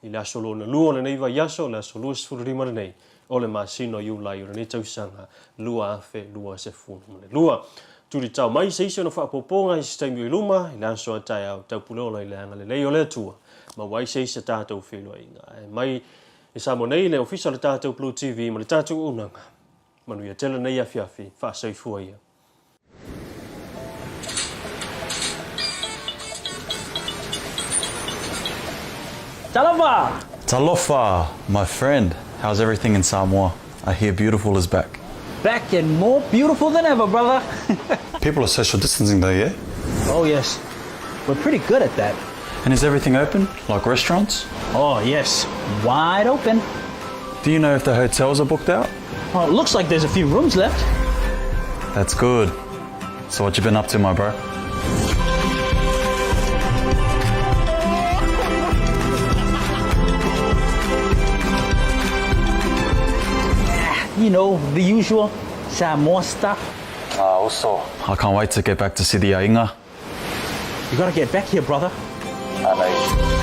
i le aso lona lua o lenei vaiaso, le aso 25 lenei o le masina o Iulai o lenei tausaga 2022. Tulitao mai se isi ona faaopoopoga i se taimi o i luma i le aso a taeao taupuleola i le agalelei o le Atua maua ai se isi a tatou feiloaiga. Ae mai I Samoa nei, le Ofisa o le tatou Blue TV ma le tatou auaunaga. Manuia tele nei afiafi, faasoifua ia. Talofa! Talofa, my friend! How's everything in Samoa? I hear beautiful is back. Back and more beautiful than ever, brother! People are social distancing though, yeah? Oh yes, we're pretty good at that. And is everything open, like restaurants? Oh yes, wide open. Do you know if the hotels are booked out? Well, it looks like there's a few rooms left. That's good. So what you been up to, my bro? You know, the usual Samoa stuff. Ah, also. I can't wait to get back to see the Ainga. You gotta get back here, brother. I know.